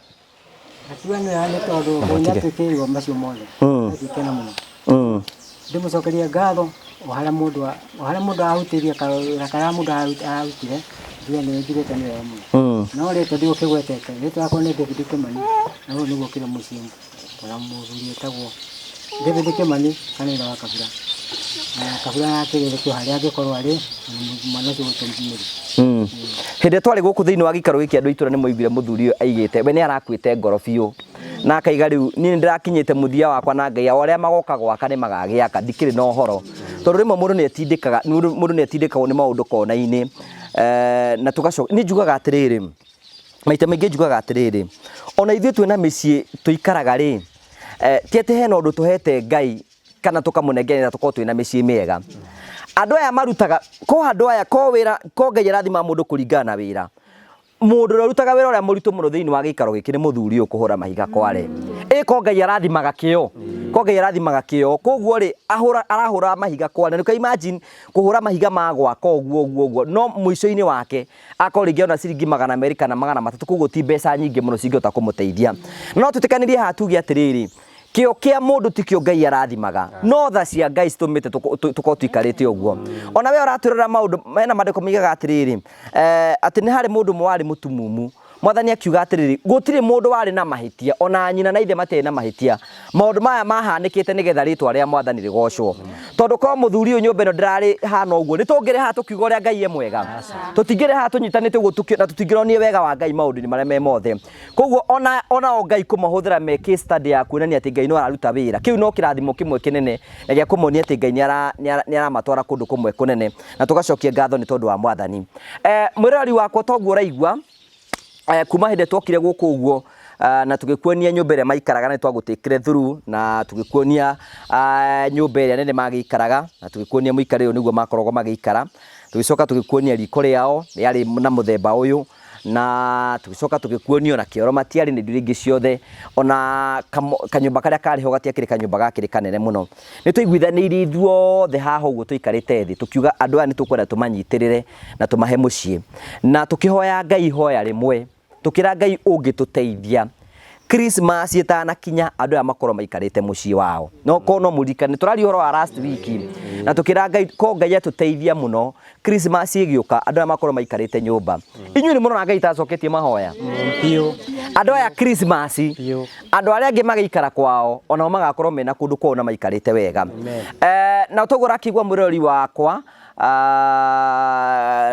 Akiuga nĩ wega nĩ tondũ Ngai nĩ atwĩkĩire macio mothe. Ngĩkena mũno. Ndĩmũcokerie ngatho o harĩa mũndũ o harĩa mũndũ ahutĩrie kawĩra karĩa mũndũ ararutire njuge nĩ njugĩte nĩ wega mũno. No rĩtwa ndigũkĩgwetete, rĩtwa rĩakwa nĩ David Kĩmani na ũyũ nĩguo ũkĩrĩ mũciĩ wa mũthuri wĩtagwo David Kĩmani kana ithe wa Kabura. Na Kabura akĩrĩ harĩa angĩkorwo arĩ na mwana ũcio ũgwĩtwo Mary. Hĩndĩ ĩrĩa twarĩ gũkũ thĩinĩ wa gĩikaro gĩkĩ andũ a itũra nĩ maiguire mũthuri ũyũ aigĩte we nĩ arakuĩte ngoro biũ na akaiga rĩu niĩ nĩ ndĩrakinyĩte mũthia wakwa na Ngai o arĩa magoka gwaka nĩ magagĩaka ndikĩrĩ na ũhoro tondũ rĩmwe mũndũ nĩ etindĩkaga mũndũ nĩ etindĩkagwo nĩ maũndũ kona-inĩ na tũgacoka niĩ njugaga atĩrĩrĩ maita maingĩ njugaga atĩrĩrĩ ona ithuĩ twĩna mĩciĩ tũikaraga rĩ ti atĩ hena ũndũ tũhete Ngai kana tũkamũnengerera tũkorwo twĩna mĩciĩ mĩega andũ aya marutaga ko andũ aya ko wĩra ko Ngai arathima mũndũ kũringana na wĩra mũndũ ũrĩa ũrutaga wĩra ũrĩa mũritũ mũno thĩinĩ wa gĩikaro gĩkĩ nĩ mũthuri ũyũ kũhũra mahiga kware ĩ ko Ngai arathimaga kĩo ko Ngai arathimaga kĩo koguo rĩ ahũra arahũra mahiga kware nĩ imagine kũhũra mahiga ma gwaka ũguo ũguo ũguo no mũico-inĩ wake akorwo rĩngĩ ona ciringi 200 kana 300 koguo ti mbeca nyingĩ mũno cingĩhota kũmũteithia no twĩtĩkanĩrie haha tuge atĩrĩrĩ kĩo kĩa mũndũ tikĩo Ngai arathimaga no tha cia Ngai citũmĩte tũkorwo tũikarĩte ũguo ona we ũratwĩrora maũndũ mena maandĩko moigaga atĩrĩrĩ atĩ nĩ harĩ mũndũ ũmwe warĩ mũtumumu mwathani akiuga atĩrĩrĩ gũtirĩ mũndũ warĩ na mahĩtia ona nyina na ithe matiarĩ na mahĩtia maũndũ maya mahanĩkĩte nĩgetha rĩtwa rĩa mwathani rĩgocwo tondũ korwo mũthuri ũyũ nyũmba ĩno ndĩrarĩ hana ũguo nĩ tũngĩrĩ haha tũkiuga ũrĩa Ngai e mwega tũtingĩrĩ haha tũnyitanĩte ũguo na tũtingĩronio wega wa Ngai maũndũ-inĩ marĩa me mothe koguo ona ona o Ngai kũmahũthĩra me case study ya kuonania atĩ Ngai no araruta wĩra kĩu no kĩrathimo kĩmwe kĩnene na gĩa kũmonia atĩ Ngai nĩ aramatwara kũndũ kũmwe kũnene na tũgacokia ngatho nĩ tondũ wa mwathani. Mwĩroreri wakwa toguo ũraigua kuma hĩndĩ twokire gũkũ ũguo na tũgĩkuonia nyũmba ĩrĩa maikaraga na nĩtwagũtĩkire through na tũgĩkuonia nyũmba ĩrĩa nene magĩikaraga na tũgĩkuonia mũikarĩre ũyũ nĩguo makoragwo magĩikara tũgĩcoka tũgĩkuonia riko rĩao rĩarĩ na mũthemba ũyũ na tũgĩcoka tũgĩkuonia ona kĩoro matiarĩ na indo iria ingĩ ciothe ona kanyũmba karĩa karĩ ho gatiakĩrĩ kanyũmba gakĩrĩ kanene mũno nĩ twaiguithanĩirie ithuothe haha ũguo tũikarĩte thĩ tũkiuga andũ aya nĩ tũkwenda tũmanyitĩrĩre na tũmahe mũciĩ na tũkĩhoya Ngai ihoya rĩmwe tũkĩra Ngai ũngĩtũteithia Christmas ĩtanakinya andũ aya makorwo maikarĩte mũciĩ wao no korwo no mũririkane tũraria ũhoro wa last week Na tũkĩra Ngai ko Ngai atũteithia mũno Christmas ĩgĩũka andũ aya makorwo maikarĩte nyũmba. Inyuĩ nĩ mũrona Ngai itacoketie mahoya? Biũ. Andũ aya Christmas Biũ. Andũ arĩa angĩ magĩikara kwao onao magakorwo mena kũndũ kwao na maikarĩte wega. Na toguo ũrakĩigua mwĩroreri wakwa,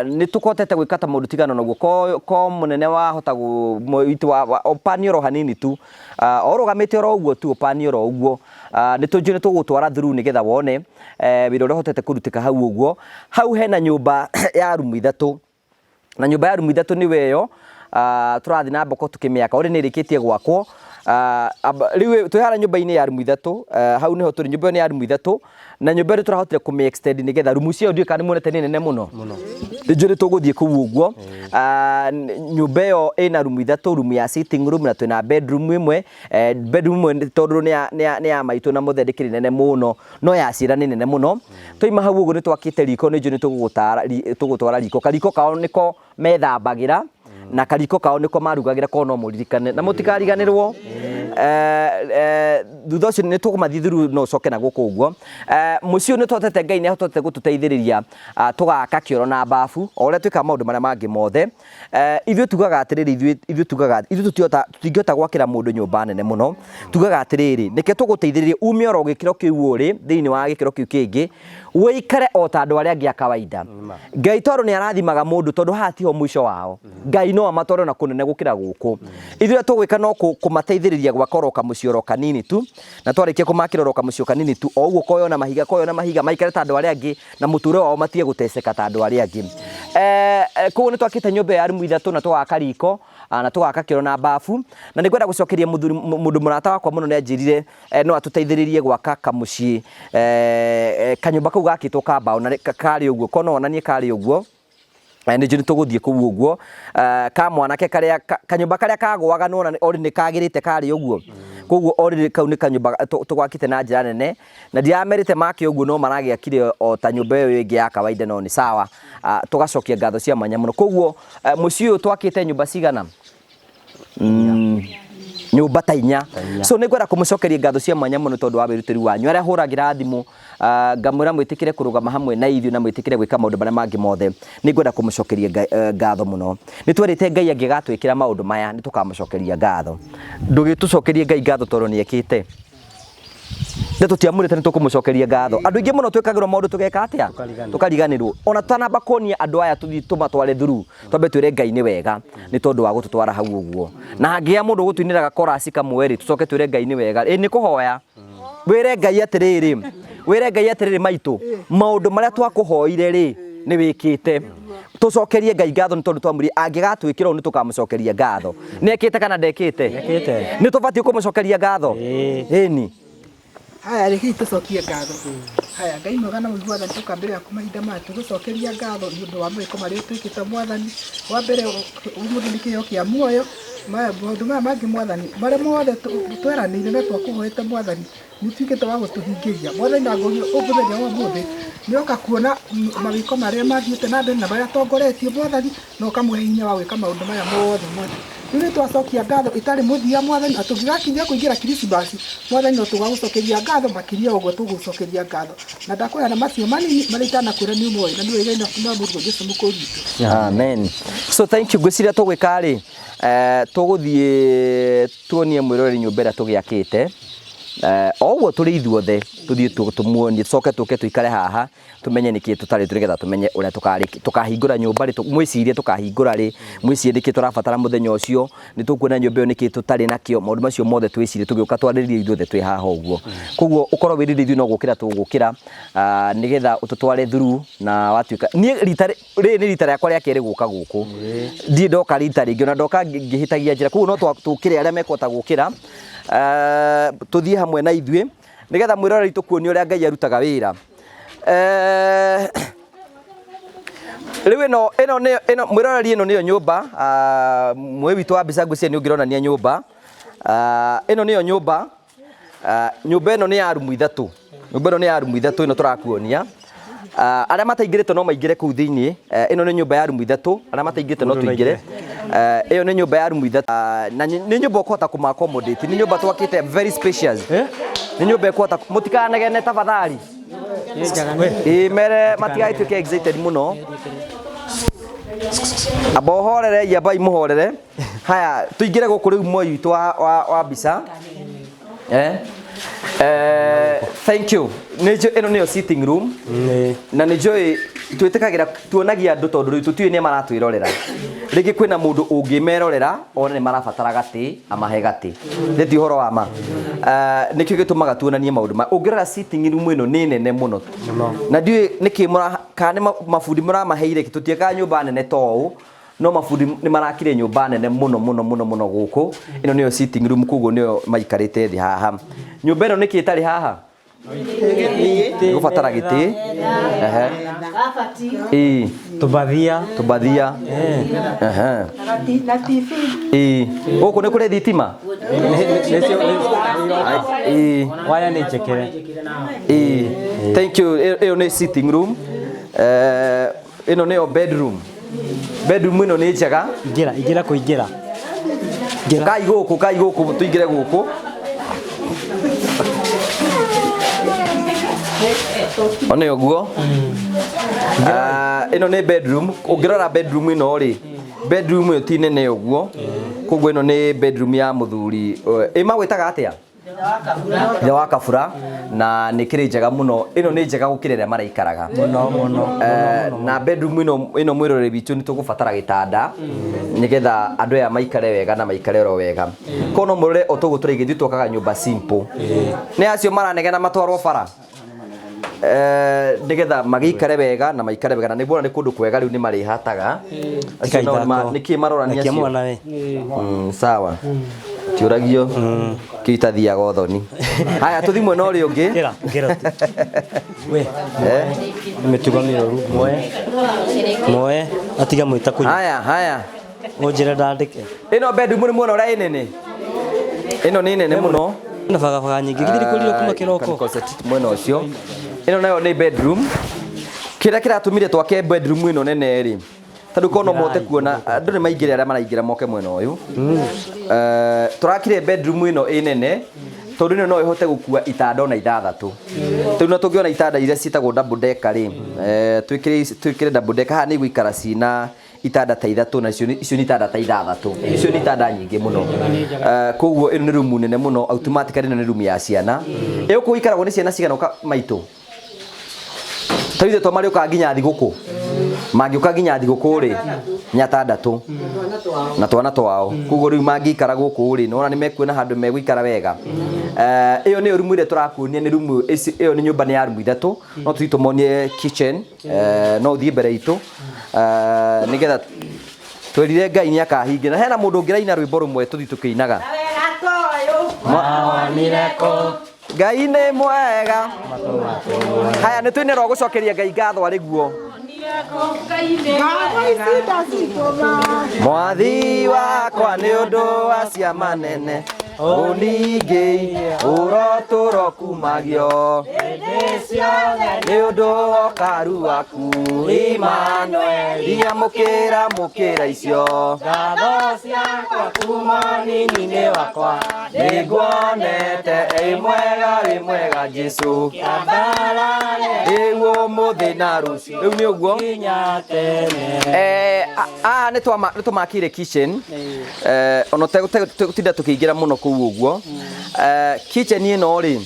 nĩ tũkotete gwĩka ta mũndũ tigana naguo ko, ko mũnene wahota witũ wa ũpani oro hanini tu, ũrũgamĩte oro ũguo tu ũpani oro ũguo, nĩ tũnjũ nĩ tũgũtwara through nĩgetha wone wĩra ũrĩa ũhotete kũrutĩka hau ũguo. Hau hena nyũmba ya rumu ithatũ, na nyũmba ya rumu ithatũ nĩwe ĩyo, tũrathiĩ na mboko tũkĩmĩaka ori nĩ ĩrĩkĩtie gwakwo. Rĩu twĩ harĩa nyũmba-inĩ ya rumu ithatũ, hau nĩho tũrĩ, nyũmba ĩyo nĩ ya rumu ithatũ, na nyũmba ĩyo nĩ tũrahotire kũmĩ extend nĩgetha rumu ciayo ndiũĩ kana nĩ muonete nĩ nene mũno. Nĩ njũĩ nĩ tũgũthiĩ kũu ũguo. Nyũmba ĩyo ĩna rumu ithatũ, rumu ya sitting room na twĩna bedroom ĩmwe, bedroom ĩmwe tondũ nĩ ya maitũ na mũthee ndĩkĩrĩ nene mũno, no ya ciana nĩ nene mũno. Twaima hau ũguo nĩ twakĩte riko, nĩ njũĩ nĩ tũgũtwara riko, kariko kao nĩko methambagĩra na kariko kao nĩko marugagĩra, korwo no mũririkane na mũtikariganĩrwo. Thutha ũcio nĩ tũkũmathiĩ through no ũcoke na gũkũ ũguo. Mũciĩ ũyũ nĩ tũhotete, Ngai nĩ ahotete gũtũteithĩrĩria, tũgaka kĩoro na babu o ũrĩa twĩkaga maũndũ marĩa mangĩ mothe. Ithuĩ tugaga atĩrĩrĩ, ithuĩ tugaga ithuĩ tũtihota, tũtingĩhota gwakĩra mũndũ nyũmba nene mũno. Tugaga atĩrĩrĩ, reke tũgũteithĩrĩrie ume oro gĩkĩro kĩu ũrĩ thĩinĩ wa gĩkĩro kĩu kĩngĩ, ũikare o ta andũ arĩa angĩ a kawaida. Ngai tondũ nĩ arathimaga mũndũ, tondũ haha tiho mũico wao, Ngai no amatware ona kũnene gũkĩra gũkũ. Ithuĩ ũrĩa tũgwĩka no kũmateithĩrĩria gwaka oro kamũciĩ oro kanini tu, na twarĩkia kũmakĩra oro kamũciĩ kanini tu, o ũguo koywo na mahiga, koywo na mahiga, maikare ta andũ arĩa angĩ na mũtũrĩre wao matige gũteceka ta andũ arĩa angĩ. Koguo nĩ twakĩte nyũmba ya rumu ithatũ na tũgaka riko, na tũgaka kĩoro na babu, na nĩ ngwenda gũcokeria mũthuri, mũndũ mũrata wakwa mũno nĩ anjĩrire no atũteithĩrĩrie gwaka kamũciĩ, kanyũmba kau gakĩtwo ka mbaũ na karĩ ũguo, ko no wonanie karĩ ũguo. Nĩ njũĩ nĩ tũgũthiĩ kũu ũguo, ka mwanake karĩa kanyũmba karĩa kagũaga nĩwona already nĩ kagĩrĩte karĩ ũguo, koguo already kau nĩ kanyũmba tũgwakĩte na njĩra nene, na ndiramerĩte make ũguo no maragĩakire o ta nyũmba ĩyo ĩngĩ ya kawaida, no nĩ sawa. Tũgacokia ngatho cia mwanya mũno. Koguo mũciĩ ũyũ twakĩte nyũmba cigana? Nyũmba ta inya. So nĩ ngwenda kũmũcokeria ngatho cia mwanya mũno tondũ wa wĩrutĩri wanyu, arĩa hũragĩra thimũ, ngamwĩra mwĩtĩkĩre kũrũgama hamwe na ithuĩ na mwĩtĩkĩre gwĩka maũndũ marĩa mangĩ mothe. Nĩ ngwenda kũmũcokeria ngatho mũno. Nĩ twerĩte Ngai angĩgatwĩkĩra maũndũ maya nĩ tũkamũcokeria ngatho. Ndũgĩtũcokerie Ngai ngatho tondũ nĩ ekĩte. Na tũtiamũrĩte nĩ tũkũmũcokeria ngatho. Andũ aingĩ mũno twĩkagĩrwo maũndũ tũgeka atĩa? Tũkariganĩrwo. Ona tũtanamba kuonia andũ aya tũthiĩ tũmatware through, twambe twĩre Ngai nĩ wega nĩ tondũ wa gũtũtwara hau ũguo. Na hangĩgĩa mũndũ ũgũtũinĩra gakorasi kamwe rĩ, tũcoke twĩre Ngai nĩ wega. Ĩ nĩ kũhoya. Wĩre Ngai atĩrĩrĩ, wĩre Ngai atĩrĩrĩ maitũ, maũndũ marĩa twakũhoire rĩ, nĩ wĩkĩte. Tũcokerie Ngai ngatho nĩ tondũ twamwĩrire angĩgatwĩkĩra ũũ nĩ tũkamũcokeria ngatho. Nĩ ekĩte kana ndekĩte? Nĩekĩte. Nĩ tũbatiĩ kũmũcokeria ngatho? Ĩni. Haya, rekei tũcokie ngatho. Haya, Ngai mwega na mũigua tha, nĩtũka mbere yaku mahinda maya tũgũcokeria ngatho nĩ ũndũ wa mawĩko marĩa ũtwĩkĩte Mwathani. Wa mbere ũmũthĩ nĩ kĩheo kĩa muoyo, maũndũ maya mangĩ Mwathani, marĩa mothe tweranĩire na twakũhoete Mwathani, nĩ ũtuĩkĩte wa gũtũhingĩria. Mwathani na ngũria mũthenya wa ũmũthĩ, nĩ oka kuona mawĩko marĩa mathiĩte na mbere na marĩa atongoretie Mwathani, na ũkamũhe hinya wa gwĩka maũndũ maya mothe Mwathani. Rĩu nĩ twacokia ngatho itarĩ mũthia Mwathani, na tũngĩgakinya kũingĩra Kiricimaci, Mwathani no tũgagũcokeria ngatho makĩria ya ũguo tũgũgũcokeria ngatho. Na ndakwĩra na macio manini marĩa itanakwĩra nĩ ũmoĩ, na nĩ ũĩ na Mũrũguo Jesũ Mũkũũri witũ. Amen. So thank you. Ngwĩciria tũgwĩka rĩ, tũgũthiĩ tuonie mwĩroreri nyũmba ĩrĩa tũgĩakĩte, o ũguo tũrĩ ithuothe tũthiĩ tũmuonie, tũcoke tũke tũikare haha tũmenye nĩkĩ tũtarĩ nĩgetha tũmenye ũrĩa tũkahingũra nyũmba rĩ, mwĩcirie tũkahingũra rĩ, mwĩcirie nĩkĩ tũrabatara mũthenya ũcio, nĩ tũkuona nyũmba ĩyo nĩkĩ tũtarĩ nakĩo, maũndũ macio mothe twĩcirie tũgĩũka twarĩrĩrie ithuothe twĩ haha ũguo. Koguo ũkorwo wĩrĩirie ithuĩ no gũkĩra tũgũkĩra, nĩgetha ũtũtware through na watuĩka, niĩ rita rĩrĩ nĩ rita rĩakwa rĩa kerĩ gũka gũkũ, ndirĩ ndoka rita rĩngĩ, ona ndoka ngĩhĩtagia njĩra, koguo no tũkĩre arĩa mekũhota gũkĩra, tũthiĩ hamwe na ithuĩ, nĩgetha mwĩroreri tũkuonie ũrĩa Ngai arutaga wĩra. Rĩu ĩno ĩno nĩyo ĩno mwĩroreri ĩno nĩyo nyũmba, mwĩ witũ wa mbica ngwĩciria nĩ ũngĩronania nyũmba, ĩno nĩyo nyũmba, nyũmba ĩno nĩ ya rumu ithatũ, nyũmba ĩno nĩ ya rumu ithatũ ĩno tũrakuonia. Arĩa mataingĩrĩte no maingĩre kũu thĩinĩ, ĩno nĩ nyũmba ya rumu ithatũ, arĩa mataingĩrĩte no tũingĩre. Ĩyo nĩ nyũmba ya rumu ithatũ, na nĩ nyũmba ũkũhota kũma accommodate, nĩ nyũmba twakĩte very spacious, nĩ nyũmba ĩkũhota, mũtikanegene tafadhali. Ĩĩ mere matigagĩtuĩke excited mũno. Amba ũhorere, ambai mũhorere. Haya, tũingĩre gũkũ rĩu mwoi witũ wa mbica. Eh? Thank you. Nĩ ĩno nĩyo sitting room. Na nĩ njũĩ twĩtĩkagĩra tuonagia andũ tondũ rĩu tũtiũĩ nĩa maratwĩrorera. Rĩngĩ kwĩna mũndũ ũngĩmerorera one nĩ marabatara gatĩ amahe gatĩ. Nĩ ti ũhoro wa ma. Nĩkĩo gĩtũmaga tuonanie maũndũ ma. Ũngĩrora sitting room ĩno nĩ nene mũno. Na ndiũĩ nĩkĩ kana nĩ mabundi mũramaheire kĩ tũtiĩkaga nyũmba nene ta ũũ. No mabundi nĩ marakire nyũmba nene mũno mũno mũno mũno gũkũ. Ĩno nĩyo sitting room koguo nĩyo maikarĩte thĩ haha. Nyũmba ĩno nĩkĩ ĩtarĩ haha? Gũbatara gĩtĩ. Ehe. Ĩĩ. Tũbathia. Tũbathia. Ehe. Na TV. Ĩĩ. Gũkũ nĩ kũrĩ thitima? Ĩĩ. Waya nĩ njĩkĩre. Ĩĩ. Thank you. Ĩyo nĩ sitting room. Ĩno nĩyo bedroom. Bedroom ĩno nĩ njega. Ingĩra, ingĩra kũingĩra. Kai gũkũ, kai gũkũ, tũingĩre gũkũ. One ũguo. Ĩno nĩ bedroom. Ũngĩrora bedroom ĩno rĩ, bedroom ĩyo ti nene ũguo. Koguo ĩno nĩ bedroom ya mũthuri. Ĩ magwĩtaga atĩa? Ithe wa Kabura. Na nĩ kĩrĩ njega mũno. Ĩno nĩ njega gũkĩra ĩrĩa maraikaraga. Mũno mũno. Na bedroom ĩno mwĩroreri witũ nĩ tũgũbatara gĩtanda nĩgetha andũ aya maikare wega na maikare oro wega. Koguo no mũrore o toguo tũraigĩ ithuĩ twakaga nyũmba simple. Nĩ acio maranegena matwarwo bara. Nĩgetha magĩikare wega na maikare wega na nĩguona nĩ kũndũ kwega rĩu nĩ marĩhataga. Acio nao nĩkĩ marorania Rekia acio? mwana we. Sawa. Tiũragio kĩu itathiaga ũthoni. Haya tũthiĩ mwena ũrĩa ũngĩ. Ngĩra, ngĩra tu. We, nĩ mĩtugo mĩũru. Muoe. Muoe, atiga mwĩta kũnyua. Haya, haya. Ũnjĩre ndandĩke. Ĩno bedroom nĩ mwena ũrĩa ĩ nene. Ĩno nĩ nene mũno. Na bagabaga nyingĩ. Githĩ ndĩkwĩrire kuma kĩroko. Mwena ũcio. Ĩno nayo nĩ bedroom. Kĩrĩa kĩratũmire twake bedroom ĩno nene rĩ, tondũ korwo no mũhote kuona andũ nĩ maingĩre arĩa maraingĩra moke mwena ũyũ. Tũrakire bedroom ĩno ĩ nene tondũ ĩno no ĩhote gũkua itanda ona ithathatũ. Rĩu na tũngĩona itanda iria ciĩtagwo double decker rĩ, twĩkĩre double decker haha nĩ igũikara cina itanda ta ithatũ na icio nĩ itanda ta ithathatũ. Icio nĩ itanda nyingĩ mũno. Koguo ĩno nĩ rumu nene mũno, automatically ĩno nĩ rumu ya ciana. Ĩyo kũu ikaragwo nĩ ciana cigana ũka maitũ? Ta ithuĩ to marĩũkaga nginya thigũkũ. Mangĩũka nginya thigũkũ rĩ, nĩ atandatũ na twana twao. Koguo rĩu mangĩikara gũkũ rĩ, nĩwona nĩ mekuona handũ megũikara wega. Ĩyo nĩyo rumu ĩrĩa tũrakuonia nĩ rumu ĩyo nĩ nyũmba nĩ ya rumu ithatũ. No tũthiĩ tũmonie kitchen, no ũthiĩ mbere itũ nĩgetha twĩrire Ngai nĩ akahingia. Na hena mũndũ ũngĩraina rwĩmbo rũmwe tũthiĩ tũkĩinaga. Ngai nĩ mwega. Haya nĩ tũine rwa gũcokeria Ngai ngatho arĩ guo. Mwathi wakwa nĩ ũndũ wa ciama nene ũningĩire ũrotũro kumagio nĩ ũndũ wa ũkaru waku Emmanuel amũkĩra mũkĩra icio ngatho ciakwa kuma nini-inĩ wakwa nĩnguonete ĩ mwega wĩ mwega Jesũ rĩu ũmũthĩ na rũciũ. Rĩu nĩ ũguo. Haha nĩ tũmakĩire kitchen. Ona tũtegũtinda tũkĩingĩra mũno kũu ũguo. Kitchen ĩno rĩ,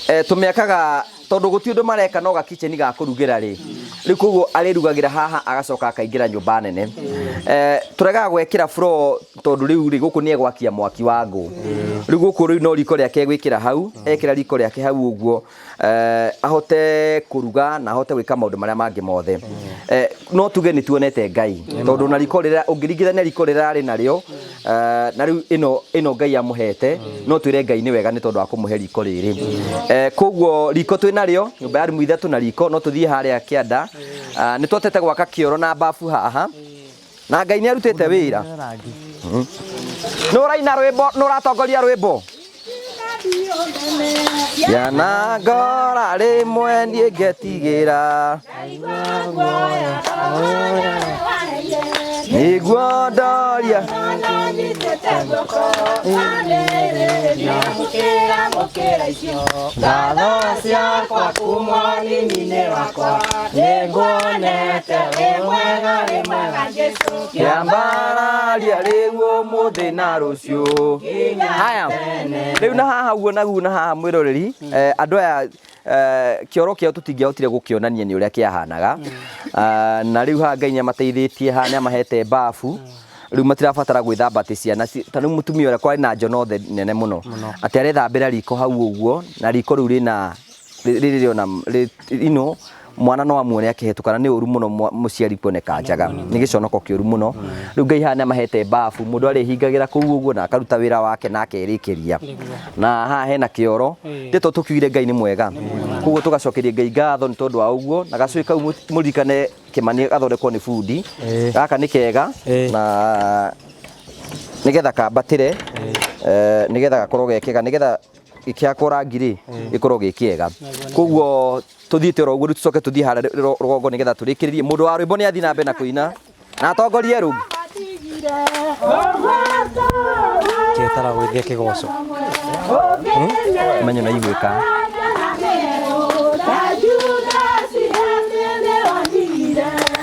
tũmĩakaga tondũ gũtirĩ ũndũ mareka no ga kitchen ga kũrugĩra rĩ. Rĩu koguo arĩrugagĩra haha agacoka akaingĩra nyũmba nene. Tũregaga gwĩkĩra floor tondũ rĩu rĩ gũkũ nĩ egwakia mwaki wa ngũ. Rĩu gũkũ rĩu no riko rĩake egwĩkĩra hau, ekĩra riko rĩake hau ũguo, ahote kũruga na ahote gwĩka maũndũ marĩa mangĩ mothe. No tuge nĩ tuonete Ngai tondũ na riko rĩrĩa ũngĩringithania riko rĩrĩa arĩ narĩo na rĩu ĩno Ngai amũhete, no twĩre Ngai nĩ wega nĩ tondũ wa kũmũhe riko rĩrĩ. Koguo riko twĩ narĩo, nyũmba ya rumu ithatũ na riko, no tũthiĩ harĩa kĩanda. Nĩ twatete gwaka kĩoro na bafu haha. Na Ngai nĩ arutĩte wĩra. Nĩ ũraina rwĩmbo, nĩ ũratongoria rwĩmbo. Yana ngora rĩmwe niĩ ngetigĩra. Nĩguo ndoria Ngatho ciakwa kuma nini-inĩ wakwa nĩnguonete wĩ mwega wĩ mwega Jesũ Kĩambararia rĩu ũmũthĩ na rũciũ. Haya, rĩu na haha ũguo naguo na haha mwĩroreri, andũ aya kĩoro kĩao tũtingĩahotire gũkĩonania nĩ ũrĩa kĩahanaga. Na rĩu haha Ngai nĩamateithĩtie, haha nĩamahete bafu. Rĩu matirabatara gwĩthamba atĩ ciana ta rĩu mũtumia ũrĩa kwarĩ na njono nene mũno atĩ arethambĩra riko hau ũguo, na riko rĩu rĩna rĩrĩ ona ino mwana no amuone akĩhetũka, na nĩ ũru mũno mũciari kuoneka njaga, nĩ gĩconoko kĩũru mũno. Rĩu Ngai haha nĩamahete bafu, mũndũ arĩhingagĩra kũu ũguo na akaruta wĩra wake na akerĩkĩria. Na haha hena kĩoro, ndeto tũkiugire Ngai nĩ mwega, koguo tũgacokeria Ngai ngatho nĩ tondũ wa ũguo. Na gacũĩ kau mũririkane Kĩmani gathondekwo nĩ bundi, gaka nĩ kega na nĩgetha kambatĩre, nĩgetha gakorwo ge kega, nĩgetha gĩkĩhakwo rangi rĩ gĩkorwo gĩ kĩega. Koguo tũthiĩte oro ũguo, rĩu tũcoke tũthiĩ harĩa rũgongo nĩgetha tũrĩkĩrĩrie. Mũndũ wa rwĩmbo nĩ athiĩ na mbere na kũina na atongorie rũu. Kĩetara gwĩthia kĩgoco. Menyo na igwĩka.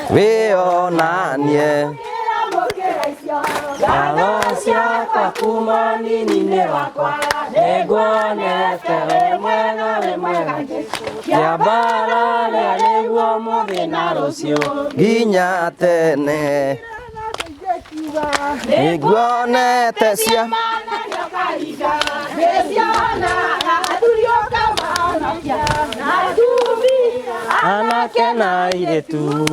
Wĩonanie Ngatho ciakwa kuma nini-inĩ wakwa nĩnguonete wĩ mwega wĩ mwega Kĩambararia nĩguo mũthĩ na rũciũ nginya tene nĩnguonete cia anake na airĩtu.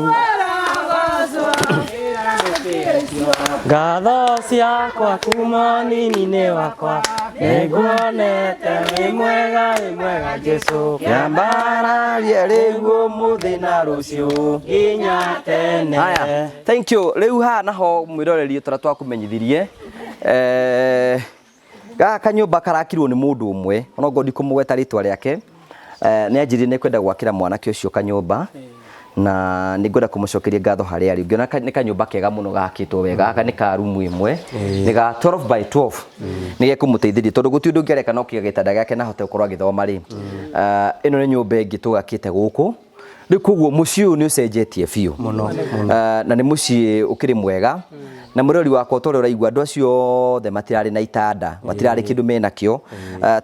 Ngatho ciakwa kuma nini-inĩ wakwa nĩnguonete wĩ mwega wĩ mwega Jesũ Kĩambararia rĩu ũmũthĩ na rũciũ nginya tene. Haya, thank you. Rĩu haha naho mwĩroreri tũrĩa twakũmenyithirie, gaka kanyũmba karakirwo nĩ mũndũ ũmwe, ona ngorwo ndikũmũgweta rĩtwa rĩake, nĩ anjĩrire nĩ kwenda gwakĩra mwanake ũcio kanyũmba, na nĩ ngwenda kũmũcokeria ngatho harĩa arĩ. Ngĩona nĩ kanyũmba kega mũno gakĩtwo wega, gaka nĩ ka rumu ĩmwe, nĩ ga 12 by 12, nĩ gekũmũteithĩrĩria tondũ gũtirĩ ũndũ ũngĩareka no kũiga gĩtanda gĩake na ahote gũkorwo agĩthoma rĩ. Ĩno nĩ nyũmba ĩngĩ tũgakĩte gũkũ. Rĩu koguo mũciĩ ũyũ nĩ ũcenjetie biũ mũno, na nĩ mũciĩ ũkĩrĩ mwega. Na mũrori wakwa ta ũrĩa ũraigua, andũ acio othe matirarĩ na itanda, matirarĩ kĩndũ menakĩo,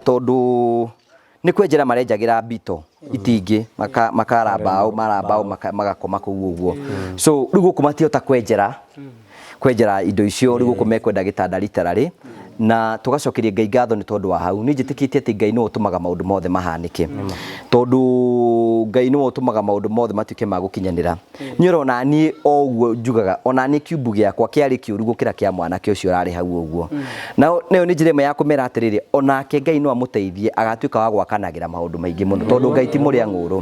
tondũ nĩ kwenjera marenjagĩra mbito itingĩ, makara mbaũ, mara mbaũ magakoma kũu ũguo. So rĩu gũkũ matihota kwenjera indo icio, rĩu gũkũ mekwenda gĩtanda literally. Na tũgacokeria Ngai ngatho nĩ tondũ wa hau. Niĩ njĩtĩkĩtie atĩ Ngai nĩwe ũtũmaga maũndũ mothe mahanĩke, tondũ Ngai nĩwe ũtũmaga maũndũ mothe matuĩke ma gũkinyanĩra. Niĩ ũrona niĩ o ũguo njugaga, ona niĩ kiumbu gĩakwa kĩarĩ kĩũru gũkĩra kĩa mwanake ũcio ũrarĩ hau ũguo. Na nayo nĩ njĩra ĩmwe ya kũmera atĩrĩrĩ, onake Ngai no amũteithie agatuĩka wa gwakanagĩra maũndũ maingĩ mũno, tondũ Ngai ti mũrĩa ng'ũrũ.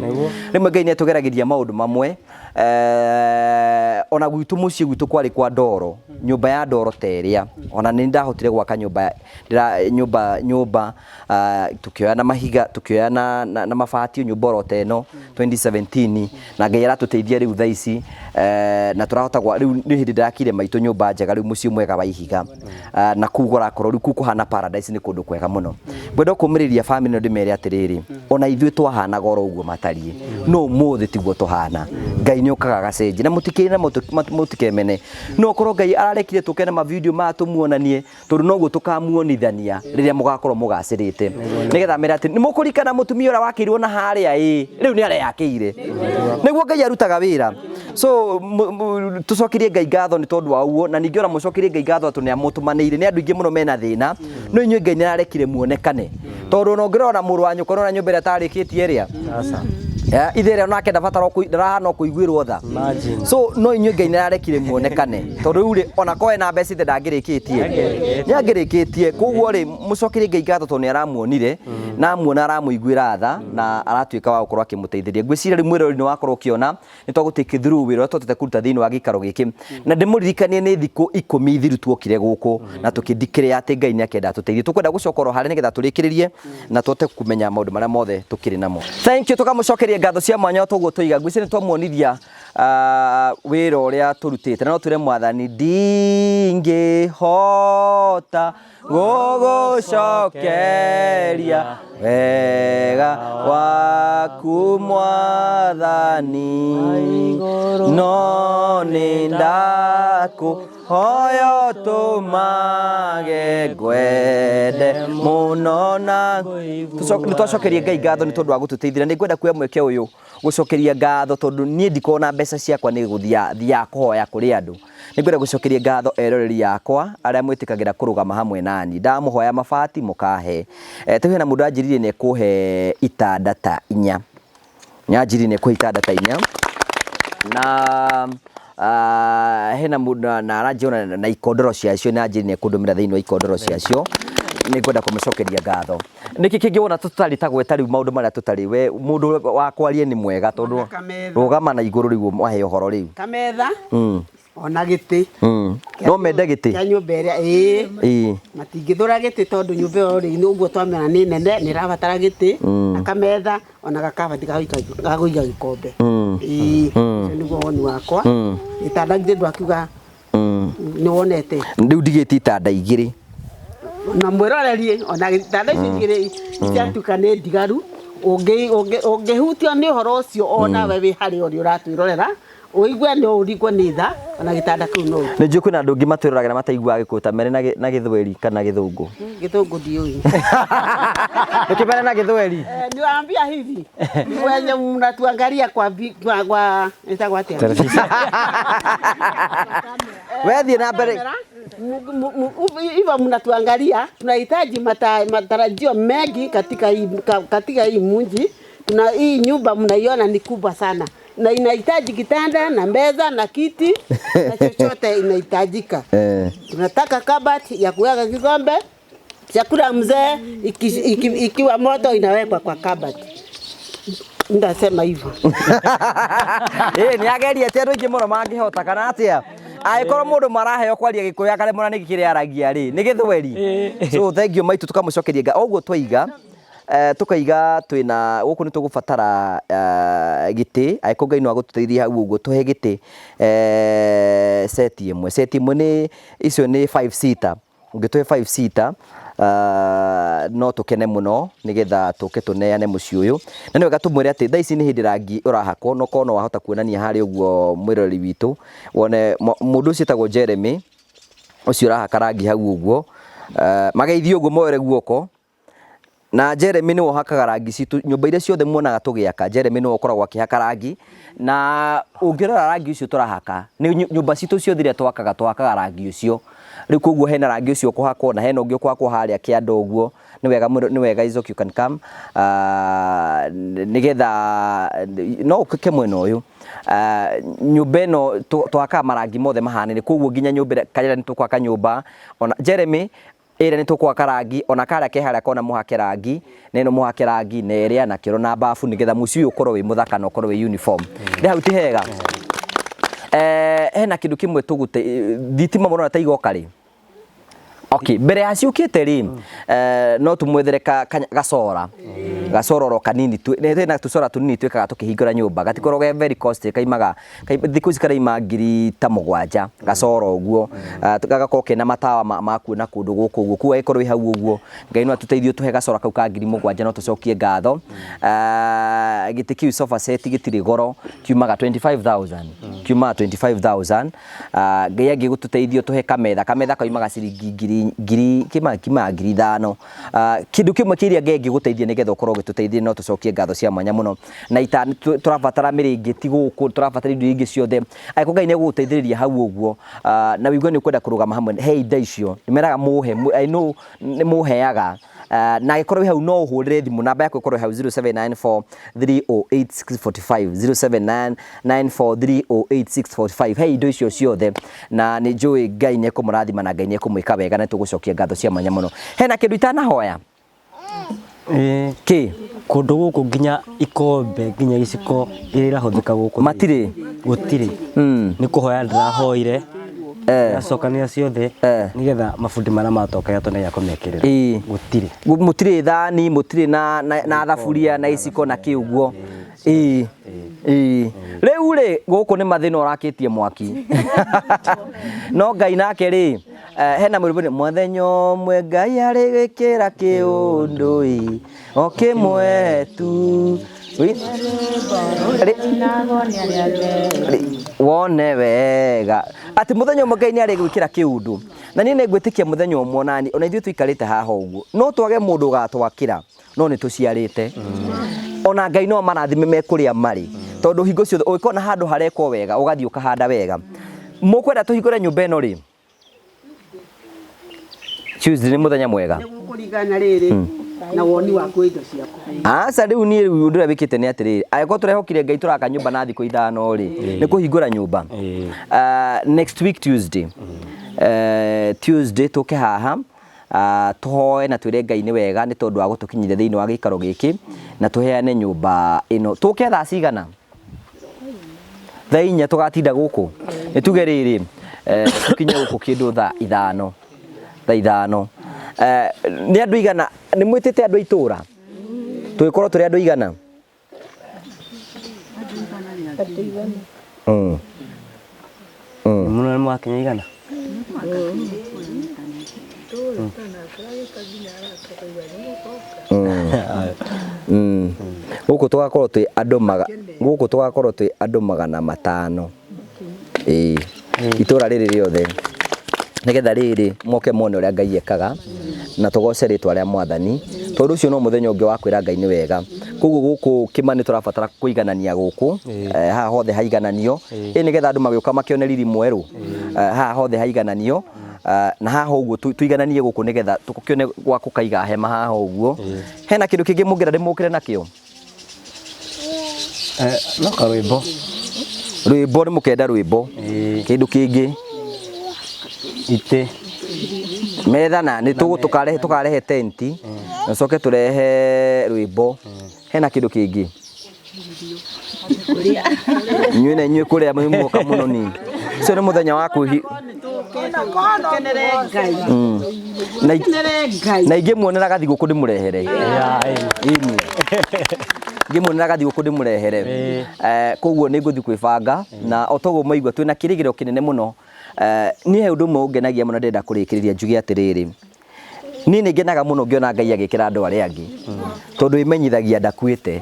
Rĩmwe Ngai nĩ atũgeragĩria maũndũ mamwe, ona gwitũ mũciĩ gwitũ kwarĩ kwa ndoro, nyũmba ya ndoro ta ĩrĩa, ona nĩ ndahotire gwaka nyũmba, nyũmba, nyũmba, tũkĩoya na mahiga, tũkĩoya na mabati, nyũmba oro ta ĩno 2017, na Ngai aratũteithia rĩu thaa ici, na tũrahota gwa, rĩu nĩ hĩndĩ ndĩrakire maitũ nyũmba njega rĩu mũciĩ mwega wa ihiga, na kũu kũrakorwo rĩu kũu kũhana paradise, nĩ kũndũ kwega mũno. Ngwenda kũmĩrĩria family ĩno ndĩmere atĩrĩrĩ, ona ithuĩ twahanaga oro ũguo matariĩ, no ũmũthĩ tiguo tũhana. Ngai nĩ okaga agacenjia, na mũtikĩrĩ na mũtikemene. No okorwo Ngai ararekire tũke na mavideo maya tũmuonanie, tondũ noguo tũkamuonithania rĩrĩa mũgakorwo mũgacĩrĩte, nĩgetha mere atĩ nĩ mũkũrikana mũtumia ũrĩa wakĩirwo na harĩa, ĩ rĩu nĩ areyakĩire. Nĩguo Ngai arutaga wĩra. So tũcokerie Ngai ngatho nĩ tondũ wa ũguo, na ningĩ ona mũcokerie Ngai ngatho atĩ nĩ amũtũmanĩire. Nĩ andũ aingĩ mũno mena thĩna, no inyuĩ Ngai nĩ ararekire muonekane, tondũ ona ũngĩrora mũrũ wa nyũkwa na nyũmba ĩrĩa atarĩkĩtie ĩrĩa ithe ĩrĩa onake ndabatara ndarahana kũiguĩrwo tha. So no inyuĩ Ngai nĩ ararekire muonekane, tondũ rĩu rĩ ona korwo ena mbeca ithe ndangĩrĩkĩtie, nĩ angĩrĩkĩtie. Koguo rĩ mũcokerie Ngai ngatho tondũ nĩ aramuonire, na amuona aramũiguĩra tha na aratuĩka wa gũkorwo akĩmũteithĩrĩria. Ngwĩciria rĩu mwĩroreri nĩ wakorwo ũkĩona nĩ twagũ take through wĩra ũrĩa twatete kũruta thĩinĩ wa gĩikaro gĩkĩ, na ndĩmũririkanie nĩ thikũ 10 thiru tuokire gũkũ na tũkĩndikĩrĩa atĩ Ngai nĩ akenda atũteithie. Tũkwenda gũcoka oro harĩa nĩgetha tũrĩkĩrĩrie na tũhote kũmenya maũndũ marĩa mothe tũkĩrĩ namo. Thank you, tũkamũcokeria ngatho cia mwanya o toguo tũiga. Ngwĩciria nĩ twamuonithia wĩra ũrĩa tũrutĩte na no twĩre mwathani ndingĩhota gũgũcokeria wega waku mwathani no nĩ ndakũhoya ũtũmage ngwende mũno na nĩ twacokeria Ngai ngatho nĩ tondũ wa gũtũteithia nĩ ngwenda kuoya mweke ũyũ gũcokeria ngatho tondũ niĩ ndikoragwo na mbeca ciakwa nĩ gũthia thiaga kũhoya kũrĩ andũ nĩ ngwenda gũcokeria ngatho eroreri akwa arĩa mwĩtĩkagĩra kũrũgama hamwe nani ndamũhoya mabati mũkahe tũhe na mũndũ anjĩrire nĩ ekũhe itanda ta inya nyanjiri nĩ ekũhe itanda ta inya na hena mũndũ na aranjĩra na ikondoro ciacio na anjĩrire nĩ ekũndũmĩra thĩinĩ wa ikondoro ciacio nĩ ngwenda kũmũcokeria ngatho nĩkĩ kĩngĩ wona tũtarĩ ta gweta rĩu maũndũ marĩa tũtarĩ we mũndũ wa kwaria nĩ mwega tondũ rũgama na igũrũ rĩu wahe ũhoro rĩu kametha ona gĩtĩ no mende gĩtĩ kĩa nyũmba ĩrĩa ĩĩ matingĩthũra gĩtĩ tondũ nyũmba ĩyo rĩ ũguo twamĩona nĩ nene nĩ ĩrabatara gĩtĩ na kametha ona gakabati ga kũiga gĩkombe ĩĩ ũcio nĩguo woni wakwa gĩtanda githĩ ndwakiuga nĩ wonete rĩu ndigĩte itanda igĩrĩ na mwĩroreri ona gĩtanda icio igĩrĩ ciatuĩka nĩ ndigaru ũngĩhutio nĩ ũhoro ũcio onawe wĩ harĩa ũrĩ ũratwĩrorera ũigue no ũringwo nĩ tha ona gĩtanda kĩu no nĩ njũĩ kwĩna andũ angĩ matwĩroragĩra mataiguaga gĩkũyũ ta mere na gĩthweri kana gĩthũngũ gĩthũngũ ndiũĩ ũkĩmere na gĩthweri niwaambia hivi wenye mnatuangalia kwa kwa ĩtagwo atĩa wethiĩ na mbere hivyo mnatuangalia tunahitaji matarajio mengi katika hii mji. Tuna hii nyumba mnaiona ni kubwa sana na inahitaji kitanda na meza na kiti na chochote inahitajika. Tunataka kabati ya kuweka kikombe, chakula mzee ikiwa moto inawekwa kwa kabati. Ndasema hivyo. Nĩ ageria ti andũ aingĩ mũno mangĩhota kana atĩa angĩkorwo mũndũ maraheo kwaria gĩkũyũ akaremwo nĩ kĩrĩa aragia rĩ nĩ gĩthweri. So thank you maitu tukamũcokeria nga ũguo twaiga tukaiga twina gũkũ nĩ tũgũbatara gĩtĩ angĩkorwo Ngai no agũtũteithie hau ũguo tũhe gĩtĩ seti ĩmwe seti ĩmwe nĩ icio nĩ 5 seater ũngĩtũhe 5 seater no tũkene mũno nĩgetha tũke tũneane mũciĩ ũyũ na nĩ wega tũmwĩre atĩ thaa ici nĩ hĩndĩ rangi ũrahakwo no korwo no wahota kuonania harĩa ũguo mwĩroreri witũ wone mũndũ ũcio etagwo Jeremy ũcio ũrahaka rangi hau ũguo mageithie ũguo moere guoko na Jeremy nĩwe ũhakaga rangi citũ nyũmba iria ciothe muonaga tũgĩaka Jeremy nĩwe ũkoragwo akĩhaka rangi na ũngĩrora rangi ũcio tũrahaka nĩ nyũmba citũ ciothe iria twakaga twakaga rangi ũcio rĩu koguo hena rangi ũcio ũkũhakwo na hena ũngĩ ũkũhakwo harĩa kĩanda ũguo nĩ wega Isaac you can come nĩgetha no ũke mwena ũyũ nyũmba ĩno twakaga marangi mothe mahanene koguo nginya nyũmba karĩa nĩ tũkwaka nyũmba ona Jeremy ĩrĩa nĩ tũkwaka rangi ona karĩa ke harĩa kona mũhake rangi na ĩno mũhake rangi na ĩrĩa na kĩoro na bafu nĩgetha mũciĩ ũyũ ũkorwo wĩ mũthaka na ũkorwo wĩ uniform nĩ hau ti hega hena kĩndũ kĩmwe tũgũte thitima mũrona ta igoka rĩ okay mbere ya ciũkĩte rĩ no tũmwethere gacora gacora oro kanini na tũcora tũnini twĩkaga tũkĩhingũra nyũmba gatikoragwo ge very costly kaimaga thikũ ici karaima ngiri ta 7 gacora ũguo gagakorwo kena matawa ma kuona kũndũ gũkũ ũguo koguo ĩkorwo ĩ hau ũguo Ngai no atũteithie tũhe gacora kau ka ngiri 7 no tũcokie ngatho gĩtĩ kĩu sofa set gĩtirĩ goro kiumaga 25,000 kiumaga 25,000 Ngai angĩgũtũteithia tũhe kametha kametha kaumaga ciringi ngiri kima ngiri 5 kĩndũ kĩmwe kĩrĩa Ngai angĩgũteithia nĩgetha ũkorwo ũgĩtũteithia no tũcokie ngatho cia mwanya mũno na ita tũrabatara mĩrĩngĩti gũkũ tũrabatara indo ingĩ ciothe angĩkorwo Ngai nĩegũgũteithĩrĩria hau ũguo na wĩigue nĩ ũkwenda kũrũgama hamwe he indo icio nĩmeraga mũhe I know nĩ mũheaga na angĩkorwo wĩ hau no ũhũrĩre thimũ namba yaku ĩkorwo hau 0794 308 645 0794 308 645 he indo icio ciothe na nĩ njũĩ Ngai nĩ ekũmũrathima na Ngai nĩ ekũmwĩka wega na tũgũcokia ngatho cia mwanya mũno hena kĩndũ itanahoya kĩ kũndũ gũkũ nginya ikombe nginya gĩciko iria irahũthĩka gũkũ matirĩ gũtirĩ nĩ kũhoya ndĩrahoire Acokania ciothe nigetha mabundi marĩa matoka tone ya kũmekĩrĩra. Gũtirĩ. Mũtirĩ thani, mũtirĩ na thaburia na iciko na kĩ ũguo. Ĩĩ. Ĩĩ. Rĩu rĩ gũkũ nĩ mathĩna ũrakĩtie mwaki. No Ngai nake rĩ hena mũrĩmũ nĩ mũthenya ũmwe Ngai arĩgĩkĩra kĩũndũ ĩ o kĩmwe tu. Wone wega atĩ mũthenya ũmwe Ngai nĩ arĩgwĩkĩra kĩũndũ na niĩ nĩ ngwĩtĩkia mũthenya ũmwe onani ona ithuĩ tũikarĩte haha ũguo no twage mũndũ ũgatwakĩra no nĩ tũciarĩte ona Ngai no amarathime me kũrĩa marĩ tondũ hingo ciothe ũngĩkona handũ harekwo wega ũgathiĩ ũkahanda wega. Mũkwenda tũhingũre nyũmba ĩno rĩ? Tuesday nĩ mũthenya mwega. Kũringana rĩrĩ na woni waku wa indo ciaku. Aca rĩu niĩ rĩu ũndũ ũrĩa wĩkĩte nĩ atĩrĩrĩ, angĩkorwo tũrehokire Ngai tũraka nyũmba na thikũ 5 rĩ, nĩ kũhingũra nyũmba. Next week Tuesday. Tuesday tũke haha tũhoe na twĩre Ngai nĩ wega nĩ tondũ wa gũtũkinyithia thĩinĩ wa gĩikaro gĩkĩ na tũheane nyũmba ĩno. Tũke thaa cigana? Thaa 4 tũgatinda gũkũ. Nĩ tuge rĩrĩ, tũkinye gũkũ kĩndũ thaa 5. Thaa 5. Nĩ andũ igana, nĩ mwĩtĩte andũ a itũra? Tũgĩkorwo tũrĩ andũ igana? Mũno nĩ mwakinya igana? Gũkũ tũgakorwo twĩ andũ maga, gũkũ tũgakorwo twĩ andũ 500. Ĩĩ. Itũra rĩrĩ rĩothe. Nĩgetha rĩrĩ moke mone ũrĩa Ngai ekaga na tũgoce rĩtwa rĩa Mwathani tondũ ũcio no mũthenya ũngĩ wa kwĩra Ngai nĩ wega. Koguo gũkũ Kĩmani tũrabatara kũiganania gũkũ, haha hothe haigananio, ĩ nĩgetha andũ magĩũka makĩone riri mwerũ. Haha hothe haigananio na haha ũguo tũigananie gũkũ nĩgetha tũkĩone gwa gũkaiga hema haha ũguo. Hena kĩndũ kĩngĩ mũngĩenda ndĩmũkĩre nakĩo? No karwĩmbo. Rwĩmbo nĩ mũkenda rwĩmbo. Kĩndũ kĩngĩ. Itĩ. Metha na nĩ tũkarehe tũkarehe tenti na coke tũrehe rwĩmbo. Hena kĩndũ kĩngĩ. Inyuĩ na inyuĩ kũrĩa mũka mũno ni. Ũcio nĩ mũthenya wa kwĩhi. Na ingĩmuonera gathigũkũ ndĩmũrehere. Ĩni. Ngĩmuonera gathigũkũ ndĩmũrehere. Koguo nĩ ngũthiĩ kwĩbanga na o toguo mwaigua twĩna kĩrĩgĩrĩro kĩnene mũno. Niĩ he ũndũ ũmwe ũngenagia mũno ndĩrenda kũrĩkĩrĩria njuge atĩrĩrĩ. Niĩ nĩ ngenaga mũno ngĩona Ngai agĩkĩra andũ arĩa angĩ tondũ ĩmenyithagia ndakuĩte.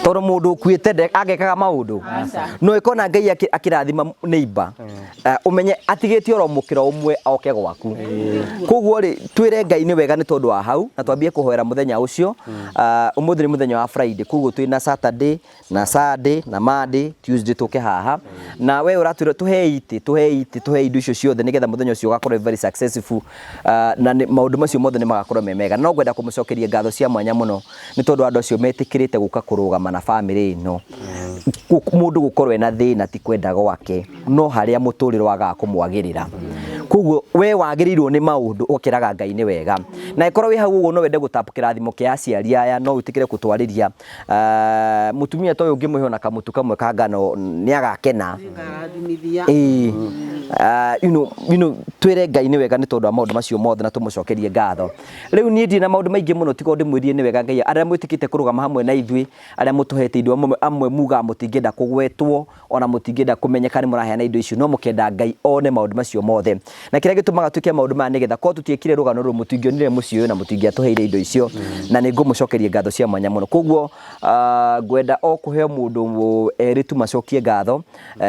Tondũ mũndũ ũkuĩte angĩkaga maũndũ no ĩkona Ngai akĩrathima neighbor, ũmenye atigĩtie oro mũkĩra ũmwe oke gwaku. Koguo rĩ twĩre Ngai nĩ wega nĩ tondũ wa hau na twambie kũhoera mũthenya ũcio. Ũmũthĩ nĩ mũthenya wa Friday, koguo twĩna Saturday na Sunday na Monday, Tuesday tũke haha na we ũratwĩra tũhe itĩ, tũhe itĩ, tũhe indo icio ciothe nĩgetha mũthenya ũcio ũgakorwo very successful, na maũndũ macio mothe nĩ magakorwo me mega. No ngwenda kũmũcokeria ngatho cia mwanya mũno nĩ tondũ andũ acio metĩkĩrĩte gũka kũrũgama na bamĩrĩ ĩno. Mũndũ gũkorwo ena thĩna ti kwenda gwake, no harĩa mũtũrĩre wagaga kũmwagĩrĩra. Koguo we wagĩrĩirwo nĩ maũndũ ũkĩraga Ngai nĩ wega. Na ĩkorwo wĩ hau ũguo no wende gũtap kĩrathimo kĩa aciari aya, no wĩtĩkĩre gũtwarĩria mũtumia ta ũyũ ũngĩmũhe ona kamũtu kamwe ka ngano nĩ agakena. Ĩĩ. You know, twĩre Ngai nĩ wega nĩ tondũ wa maũndũ macio mothe na tũmũcokerie ngatho. Rĩu niĩ ndirĩ na maũndũ maingĩ mũno tiga ndĩmwĩrire nĩ wega Ngai arĩa mwĩtĩkĩte kũrũgama hamwe na ithuĩ, arĩa mũtũhete indo, amwe mugaga mũtingĩenda kũgwetwo ona mũtingĩenda kũmenyeka nĩ mũraheana indo icio, no mũkenda Ngai one maũndũ macio mothe. Na kĩrĩa gĩtũmaga twĩke maũndũ maya nĩgetha korwo tũtiekire rũgano rũrũ mũtingĩonire mũciĩ ũyũ na mũtingĩatũheire indo icio, na nĩ ngũmũcokeria ngatho cia mwanya mũno. Koguo ngwenda o kũheo mũndũ erĩ tu macokie ngatho,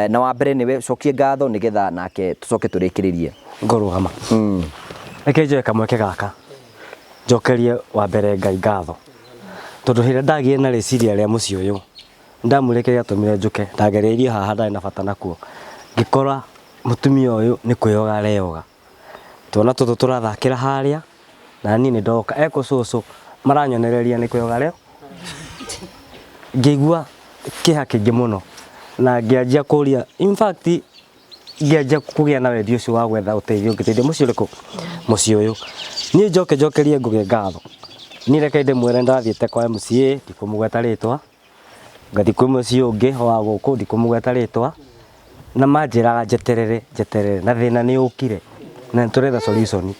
na wa mbere nĩwe ũcokie ngatho nĩgetha nake tũcoke tũrĩkĩrĩrie. Ngũrũgama. Reke njoe kamweke gaka njokerie wa mbere Ngai ngatho, tondũ hĩndĩ ĩrĩa ndagĩire na rĩciria rĩa mũciĩ ũyũ ndamwĩrire kĩrĩa gĩatũmire njũke, ndagereirie haha ndarĩ na bata nakuo, ngĩkora mũtumia ũyũ nĩ kwĩyoga areyoga, twana tũtũ tũrathakĩra harĩa na niĩ nĩ ndoka, ekũ cũcũ maranyonereria nĩ kwĩyoga areo, ngĩigua kĩeha kĩingĩ mũno na ngĩanjia kũria, in fact ngĩanjia kũgĩa na wendi ũcio wa gwetha ũteithio ngĩteithia mũciĩ ũrĩkũ, mũciĩ ũyũ. Niĩ njoke njokerie Ngũgĩ ngatho, niĩ reke ndĩmwĩre ndathiĩte kwa MCA ndikũmũgweta rĩtwa, ngathiĩ kwĩ mũciĩ ũngĩ wa gũkũ ndikũmũgweta rĩtwa, Na manjĩraga njeterere njeterere na thĩna nĩ ũkire na nĩ tũretha solution.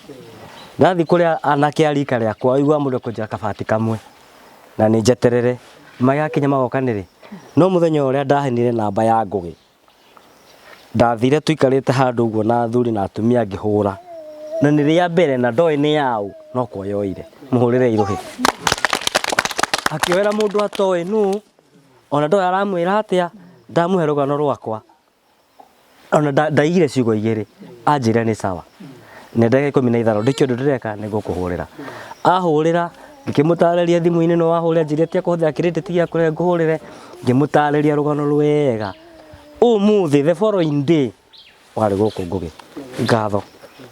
Ndathiĩ kũrĩa anake a rika rĩakwa ũiguaga mũndũ ekũnjĩra kabati kamwe na nĩ njeterere magakinya magoka nĩ rĩ. No mũthenya ũrĩa ndahenire namba ya Ngũgĩ ndathire tũikarĩte handũ ũguo na athuri na atumia ngĩhũra na nĩ rĩa mbere na ndoĩ nĩ yaũ no kuoya oire mũhũrĩre irũhĩ akĩoera mũndũ atoĩ nũ ona ndoĩ aramwĩra atĩa ndamũhe rũgano rwakwa ona ndaigire ciugo igĩrĩ anjĩra nĩ sawa nĩ ndagĩka 15 ndĩkĩ ũndũ ndĩreka nĩ ngũkũhũrĩra ahũrĩra ngĩmũtarĩria thimũ-inĩ no ahũrĩra njĩra tia kũhũthĩra credit gĩa kũrĩa ngũhũrĩre ngĩmũtarĩria rũgano rwega ũmũthĩ the following day warĩ gũkũ Ngũgĩ ngatho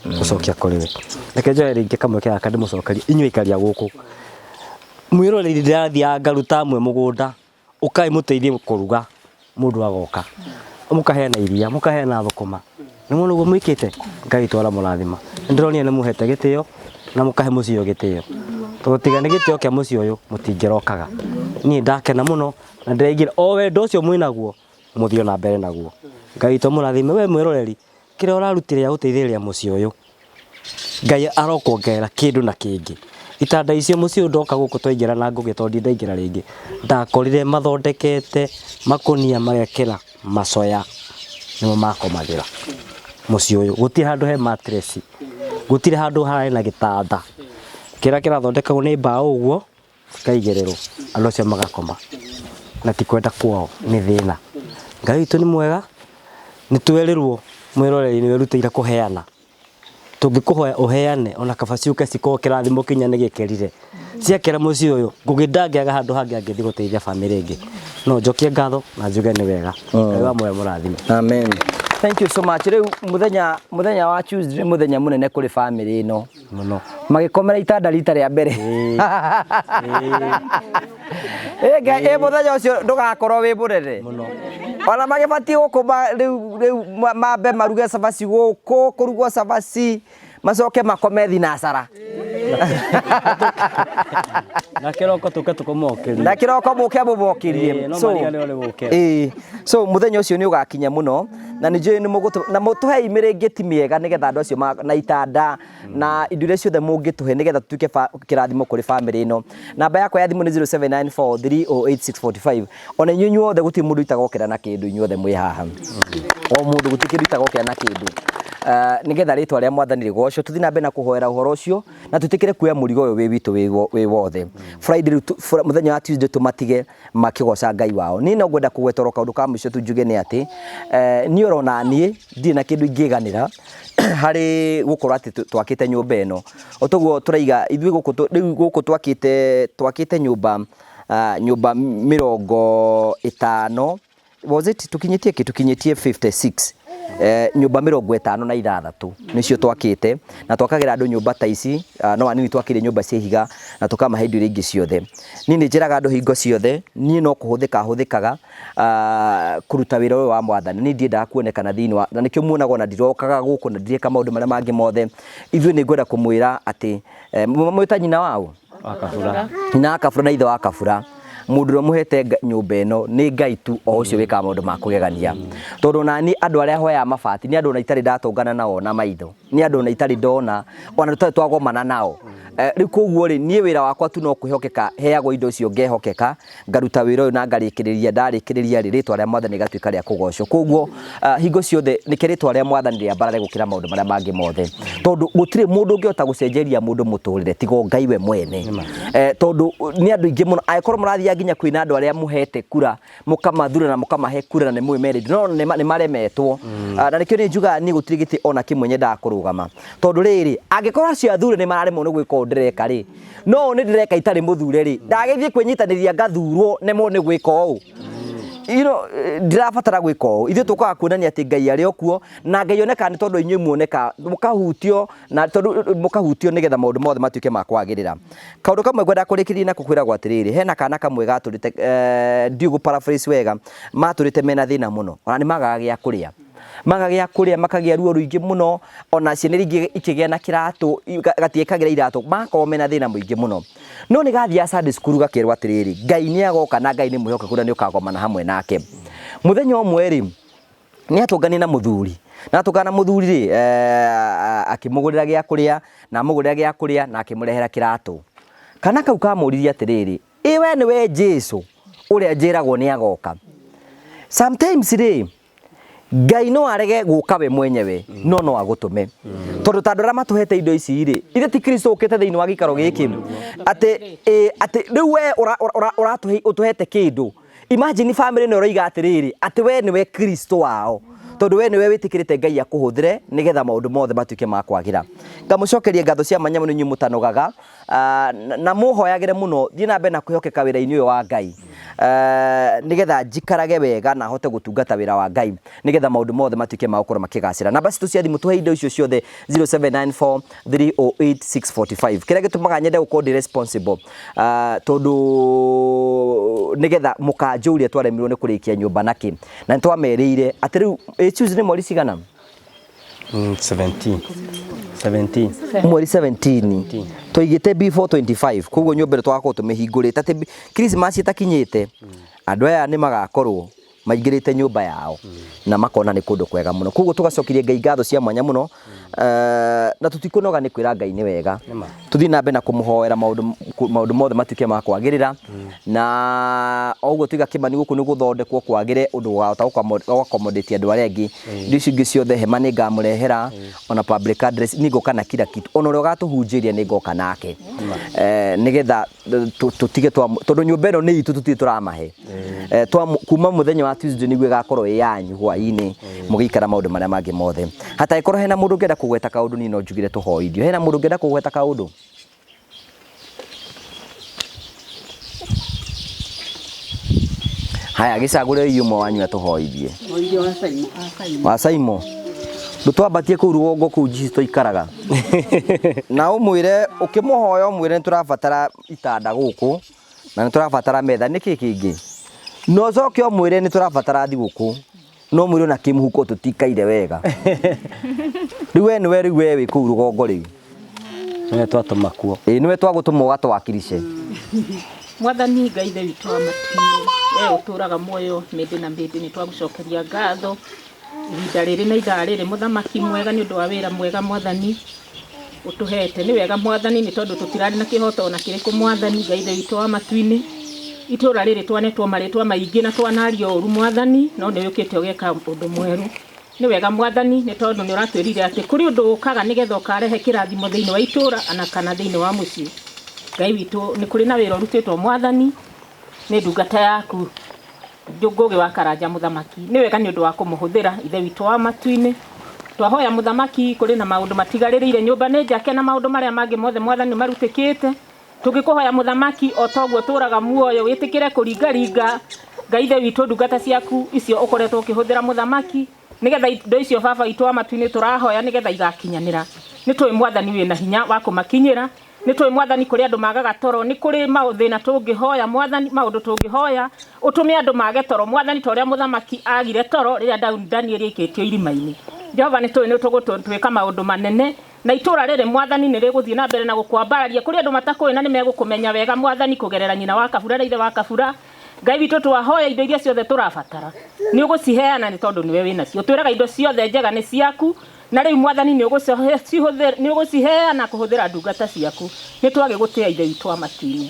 gũcokia kũrĩ we reke njoe rĩngĩ kamweke gaka ndĩmũcokerie inyuĩ aikaria gũkũ mwĩroreri ndĩrathiaga ngaruta amwe mũgũnda ũkai mũteithie kũruga mũndũ agoka mũkaheana iria mũkaheana thũkũma nĩ muona ũguo mwĩkĩte Ngai witũ aramũrathima nĩ ndĩronire nĩ mũhete gĩtĩo na mũkahe mũciĩ ũyũ gĩtĩo tondũ tiga nĩ gĩtĩo kĩa mũciĩ ũyũ mũtingĩrokaga niĩ ndakena mũno na ndĩraigĩra o wendo ũcio mwĩnaguo mũthiĩ ona mbere naguo Ngai witũ amũrathime we mwĩroreri kĩrĩa ũrarutire gĩa gũteithĩrĩria mũciĩ ũyũ Ngai arokuongerera kĩndũ na kĩngĩ itanda icio mũciĩ ũyũ ndoka gũkũ twaingĩra na Ngũgĩ tondũ ndaingĩra rĩngĩ ndakorire mathondekete makũnia magekĩra macoya nĩmo makomagĩra mũciĩ ũyũ gũtirĩ handũ he mattress gũtirĩ handũ hararĩ na gĩtanda kĩrĩa kĩrathondekagwo nĩ mbaũ ũguo cikaigĩrĩrwo andũ acio magakoma na ti kwenda kwao nĩ thĩna Ngai witũ nĩ mwega nĩ twerirwo mwĩroreri nĩ wĩrutĩire kũheana tũngĩkũhoya ũheane ona kaba ciũke cikorwo kĩrathimo kinya nĩ gĩkĩrire ciakĩra mũciĩ ũyũ Ngũgĩ ndangĩaga handũ hangĩ angĩthiĩ gũteithia bamĩrĩ ĩngĩ no njokie ngatho na njuge nĩ wega Ngai wa muoyo mũrathime. Amen. Thank you so much. Rĩu mũthenya mũthenya wa Tuesday nĩ mũthenya mũnene kũrĩ family ĩno. Mũno. Magĩkomera itanda rita rĩa mbere. Ĩ Ngai, ĩ mũthenya ũcio ndũgakorwo wĩ mũnene. Ona magĩbatiĩ gũkũ rĩu rĩu mambe maruge cabaci gũkũ, kũrugwo cabaci, macoke makome thinacara. Na kĩroko tũke tũkũmokĩrie. Na kĩroko mũke mũmokĩrie. Ĩĩ, no mariganĩrwo nĩ gũkĩra. Ĩĩ. So mũthenya ũcio nĩ ũgakinya mũno na nĩ njũĩ nĩ mũgũtũ na mũtũhei mĩrĩngĩti mĩega nĩgetha andũ acio na itanda na indo iria ciothe mũngĩtũhe nĩgetha tũtuĩke kĩrathimo kũrĩ bamĩrĩ ĩno. Namba yakwa ya thimũ nĩ 0794308645. Ona inyuĩ inyuothe gũtirĩ mũndũ itagokĩra na kĩndũ inyuothe mwĩ haha. O mũndũ gũtirĩ kĩndũ itagokĩra na kĩndũ. Nĩgetha rĩtwa rĩa Mwathani rĩgocwo tũthiĩ na mbere na kũhoera ũhoro ũcio na twĩtĩkĩre kuoya mũrigo ũyũ wĩ witũ wĩ wothe. Friday rĩu mũthenya wa Tuesday tũmatige makĩgoca Ngai wao. Niĩ no ngwenda kũgweta oro kaũndũ ka mũico tu njuge nĩ atĩ niĩ oro na niĩ ndirĩ na kĩndũ ingĩganĩra harĩ gũkorwo atĩ twakĩte nyũmba ĩno. O toguo tũraiga ithuĩ gũkũ rĩu gũkũ twakĩte twakĩte nyũmba nyũmba 50 was it tukinyĩtie kĩ tukinyĩtie 56 nyũmba 56 nĩcio twakĩte na twakagĩra andũ nyũmba ta ici no anini twakĩire nyũmba cia ihiga na tũkamahe indo iria ingĩ ciothe. Niĩ nĩ njĩraga andũ hingo ciothe niĩ no kũhũthĩka hũthĩkaga kũruta wĩra ũyũ wa Mwathani. Niĩ ndiendaga kuonekana thĩinĩ wa na nĩkĩo muonaga ona ndirokaga gũkũ na ndireka maũndũ marĩa mangĩ mothe. Ithuĩ nĩ ngwenda kũmwĩra atĩ mwĩta nyina waũ? Wa Kabura. Nyina wa Kabura na ithe wa Kabura. Mũndũ ũrĩa ũmũhete nyũmba ĩno nĩ Ngai tu o ũcio wĩkaga maũndũ ma kũgegania. Tondũ ona niĩ andũ arĩa hoyaga mabati nĩ andũ ona itarĩ ndatũngana nao na maitho. Nĩ andũ ona itarĩ ndona ona tũtarĩ twagomana nao. Rĩu koguo rĩ niĩ wĩra wakwa tu no kwĩhokeka heagwo indo icio ngehokeka ngaruta wĩra ũyũ na ngarĩkĩrĩria ndarĩkĩrĩria rĩ rĩtwa rĩa Mwathani rĩgatuĩka rĩa kũgocwo. Koguo hingo ciothe nĩkĩo rĩtwa rĩa Mwathani rĩambarare gũkĩra maũndũ marĩa mangĩ mothe. Tondũ gũtirĩ mũndũ ũngĩhota gũcenjeria mũndũ mũtũrĩre tiga o Ngai we mwene. Tondũ nĩ andũ aingĩ mũno angĩkorwo mũrathiaga nginya kwĩna andũ arĩa mũhete kura mũkamathura na mũkamahe kura na nĩ mũĩ merĩ no nĩ maremetwo. Na nĩkĩo niĩ njugaga niĩ gũtirĩ gĩtĩ ona kĩmwe nyendaga kũrũgama. Tondũ rĩrĩ angĩkorwo acio athure nĩ mararemwo nĩ gwĩka ũũ ndĩreka rĩ, no ũũ nĩ ndĩreka itarĩ mũthure rĩ, ndagĩthiĩ kwĩnyitanĩria ngathurwo nemwo nĩ gwĩka ũũ. You know, ndirabatara gwĩka ũũ. Ithuĩ tũkaga kuonania atĩ Ngai arĩ o kuo na Ngai onekaga nĩ tondũ inyuĩ muoneka mũkahutio na tondũ mũkahutio nĩgetha maũndũ mothe matuĩke ma kwagĩrĩra. Kaũndũ kamwe ngwenda kũrĩkĩrĩria nako kwĩragwo atĩrĩrĩ, hena kana kamwe gatũrĩte ndiũĩ gũ paraphrase wega, matũrĩte mena thĩna mũno ona nĩ magaga gĩa kũrĩa. Magaga gĩa kũrĩa makagĩa ruo rũingĩ mũno ona ciana iria ingĩ ikĩgĩa na kĩratũ gatiĩkagĩra iratũ magakorwo mena thĩna mũingĩ mũno. No nĩ gathiaga Sunday school gakerwo atĩrĩrĩ, Ngai nĩ agoka na Ngai nĩ mwĩhokeku na nĩ ũkagomana hamwe nake. Mũthenya ũmwe rĩ, Nĩ atũnganie na mũthuri, na atũngana na mũthuri rĩ, akĩmũgũrĩra gĩa kũrĩa, na amũgũrĩra gĩa kũrĩa na akĩmũrehera kĩratũ. Kana kau kamũririe atĩrĩrĩ, ĩ we nĩwe Jesu ũrĩa njĩragwo nĩ agoka? Sometimes rĩ, Ngai no arege gũka we mwenyewe, no no agũtũme, tondũ ta andũ arĩa matũhete indo ici rĩ, ithe ti Kristo ũkĩte thĩinĩ wa gĩikaro gĩkĩ, atĩ atĩ rĩu we ũratũhe ũtũhete kĩndũ. Imagine family ĩno ĩroiga atĩrĩrĩ, atĩ we nĩwe Kristo wao, tondũ we nĩwe wĩtĩkĩrĩte Ngai akũhũthĩre nĩgetha maũndũ mothe matuĩke ma kwagĩra. Ngamũcokeria ngatho cia mwanya mũno inyuĩ mũtanogaga, na mũhoyagĩre mũno, thiĩ na mbere na kwĩhokeka wĩra-inĩ ũyũ wa Ngai, nĩgetha njikarage wega na hote gũtungata wĩra wa Ngai, nĩgetha maũndũ mothe matuĩke ma gũkorwo makĩgacĩra. Namba citũ cia thimũ, tũhe indo icio ciothe, 0794 308 645. Kĩrĩa gĩtũmaga nyende gũkorwo ndĩ responsible, tondũ nĩgetha mũkanjũria twaremirwo nĩ kũrĩkia nyũmba nakĩ, na nĩ twamerĩire atĩ rĩu Tuesday nĩ mweri cigana? 17. 17. Mweri 17 twaigĩte before 25, koguo nyũmba ĩno tũgakorwo tũmĩhingũrĩte atĩ Christmas ĩtakinyĩte, andũ aya nĩ magakorwo maingĩrĩte nyũmba yao na makona nĩ kũndũ kwega mũno. Koguo tũgacokeria Ngai ngatho cia mwanya mũno, na tũtikũnoga nĩ kwĩra Ngai nĩ wega. Tũthiĩ na mbere na kũmũhoera maũndũ mothe matuĩke ma kwagĩrĩra, na o ũguo tuiga Kĩmani gũkũ nĩ gũthondekwo kwagĩre ũndũ ũgahota gũ-accommodate andũ arĩa angĩ. Indo icio ingĩ ciothe, hema nĩ ngamũrehera, ona public address nĩ ngoka na kila kitu, ona ũrĩa ũgatũhunjĩria nĩ ngoka nake, nĩgetha tũtige tondũ nyũmba ĩno nĩ itũ, tũtirĩ tũramahe. Kuma mũthenya wa Tuesday nĩguo ĩgakorwo ĩ yanyu hwaĩ-inĩ, mũgĩikara maũndũ marĩa mangĩ mothe. Hatangĩkorwo hena mũndũ ũngĩenda kũgweta kaũndũ, niĩ no njugire tũhoithio. Hena mũndũ ũngĩenda kũgweta kaũndũ? Haya, gĩcagũrei ũmwe wanyu atũhoithie. Mũirio wa Saimo. Wa Saimo, ndũtwambatie kũu rũgongo kũu njici tũikaraga, na ũmwĩre ũkĩmũhoya, ũmwĩre nĩ tũrabatara itanda gũkũ na nĩ tũrabatara metha, nĩkĩ kĩngĩ, na ũcoke ũmwĩre nĩ tũrabatara thigũkũ, no mwĩre ona kĩmũhuko tũtikaire wega. Rĩu we nĩwe, rĩu we wĩ kũu rũgongo rĩu. Nĩwe twatũma kuo. Ĩĩ, nĩwe twagũtũma ũgatwakirishe. Mwathani Ngai Ithe witũ wa matu-inĩ, we ũtũraga muoyo mĩndĩ na mĩndĩ, nĩ twagũcokeria ngatho ihinda rĩrĩ na ithaa rĩrĩ, mũthamaki mwega, nĩ ũndũ wa wĩra mwega Mwathani ũtũhete. Nĩ wega Mwathani, nĩ tondũ tũtirarĩ na kĩhoto ona kĩrĩkũ. Mwathani Ngai Ithe witũ wa matu-inĩ, itũra rĩrĩ twanetwo marĩtwa maingĩ na twanario ũru Mwathani, no nĩ ũkĩte ũgeka ũndũ mwerũ. Nĩ wega Mwathani, nĩ tondũ nĩ ũratwĩrire atĩ kũrĩ ũndũ ũkaga nĩgetha ũkarehe kĩrathimo thĩinĩ wa itũra ana kana thĩinĩ wa mũciĩ. Ngai witũ, nĩ kũrĩ na wĩra ũrutĩtwo Mwathani nĩ ndungata yaku Ngũgĩ wa Karanja. Mũthamaki, nĩ wega nĩ ũndũ wa kũmũhũthĩra. Ithe witũ wa matu-inĩ, twahoya mũthamaki, kũrĩ na maũndũ matigarĩrĩire, nyũmba nĩ njake na maũndũ marĩa mangĩ mothe Mwathani nĩ marutĩkĩte. Tũngĩkũhoya mũthamaki, o toguo tũraga muoyo, wĩtĩkĩre kũringaringa Ngai Ithe witũ ndungata ciaku icio ũkoretwo ũkĩhũthĩra mũthamaki, nĩgetha indo icio baba witũ wa matu-inĩ tũrahoya nĩgetha igakinyanĩra. Nĩ tũĩ Mwathani wĩna hinya wa kũmakinyĩra. Nĩ tũĩ Mwathani kũrĩ andũ magaga toro, nĩ kũrĩ mathĩna tũngĩhoya Mwathani, maũndũ tũngĩhoya ũtũme andũ mage toro Mwathani, ta ũrĩa mũthamaki agire toro rĩrĩa Danieli aikĩtio irima-inĩ. Jehova, nĩ tũĩ nĩ tũgũtwĩka maũndũ manene na itũra rĩrĩ Mwathani nĩ rĩgũthiĩ na mbere na gũkwambararia. Kũrĩ andũ matakũĩ na nĩ megũkũmenya wega Mwathani, kũgerera nyina wa Kabura na ithe wa Kabura. Ngai witũ, twahoya indo iria ciothe tũrabatara nĩ ũgũciheana, nĩ tondũ nĩwe wĩnacio. Twĩraga indo ciothe njega nĩ ciaku, na rĩu Mwathani nĩ ũgũciheana kũhũthĩra ndungata ciaku. Nĩ twagĩgũtĩa Ithe witũ wa matu-inĩ.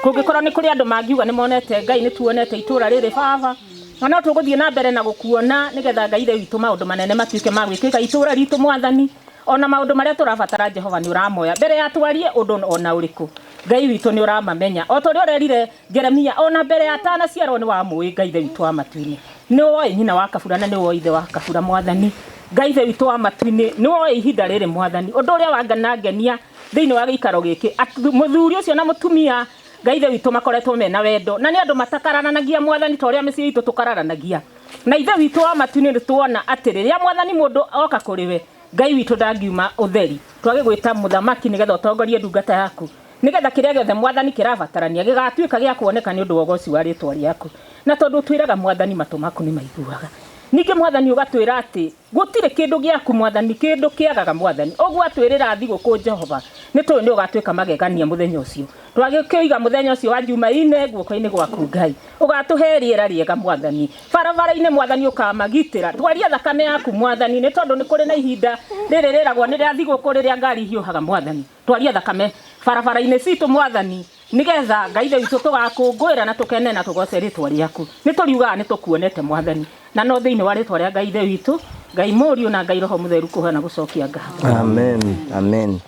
Kũngĩkorwo nĩ kũrĩ andũ mangiuga nĩ monete Ngai, nĩ tuonete itũra rĩrĩ baba, na no tũgũthiĩ na mbere na gũkuona, nĩgetha Ngai Ithe witũ maũndũ manene matuĩke ma gwĩkĩka itũra ritũ Mwathani. Ona maũndũ marĩa tũrabatara Jehova nĩ ũramoya mbere ya twarie ũndũ ona ũrĩkũ. Ngai witũ nĩ ũramamenya, o ta ũrĩa ũrerire Jeremia ona mbere ya atanaciarwo nĩ wamũĩ. Ngai Ithe witũ wa matu-inĩ, nĩ woĩ nyina wa Kabura na nĩ woĩ ithe wa Kabura. Mwathani Ngai Ithe witũ wa matu-inĩ, nĩ woĩ ihinda rĩrĩ Mwathani. Ũndũ ũrĩa wanganangenia thĩinĩ wa gĩikaro gĩkĩ, mũthuri ũcio na mũtumia, Ngai Ithe witũ, makoretwo mena wendo na nĩ andũ matakararanagia Mwathani, ta ũrĩa mĩciĩ itũ tũkararanagia. Na Ithe witũ wa matu-inĩ, nĩ tuona atĩ rĩrĩa Mwathani mũndũ oka kũrĩ we, Ngai witũ ndangiuma ũtheri. Twagĩgwĩta mũthamaki nĩgetha ũtongorie ndungata yaku, nĩgetha kĩrĩa gĩothe Mwathani kĩrabatarania gĩgatuĩka gĩa kuoneka nĩ ũndũ wa ũgoci wa rĩtwa rĩaku. Na tondũ ũtwĩraga Mwathani matũ maku nĩ maiguaga. Ningĩ Mwathani ũgatwĩra atĩ gũtirĩ kĩndũ gĩaku Mwathani kĩndũ kĩagaga Mwathani. Ũguo atwĩrĩra thigũkũ Jehova nĩ tũĩ nĩ ũgatuĩka magegania mũthenya ũcio. Twagĩkĩiga mũthenya ũcio wa Jumaine guoko-inĩ gwaku Ngai. Ũgatũhe rĩera rĩega Mwathani. Barabara-inĩ Mwathani ũkamagitĩra. Twaria thakame yaku Mwathani nĩ tondũ nĩ kũrĩ na ihinda rĩrĩ rĩragwo nĩ rĩa thigũkũ rĩrĩa ngari ihiũhaga Mwathani. Twaria thakame barabara-inĩ citũ Mwathani nigetha Ngai ithe witũ tũgakũngũĩra na tũkene na tũgoce rĩtwa rĩaku. Nĩ tũriugaga nĩ tũkuonete Mwathani. Na no thĩinĩ wa rĩtwa rĩa Ngai ithe witũ, Ngai Mũriũ na Ngai Roho Mũtheru kũhoya na gũcokia ngatho. Amen. Amen.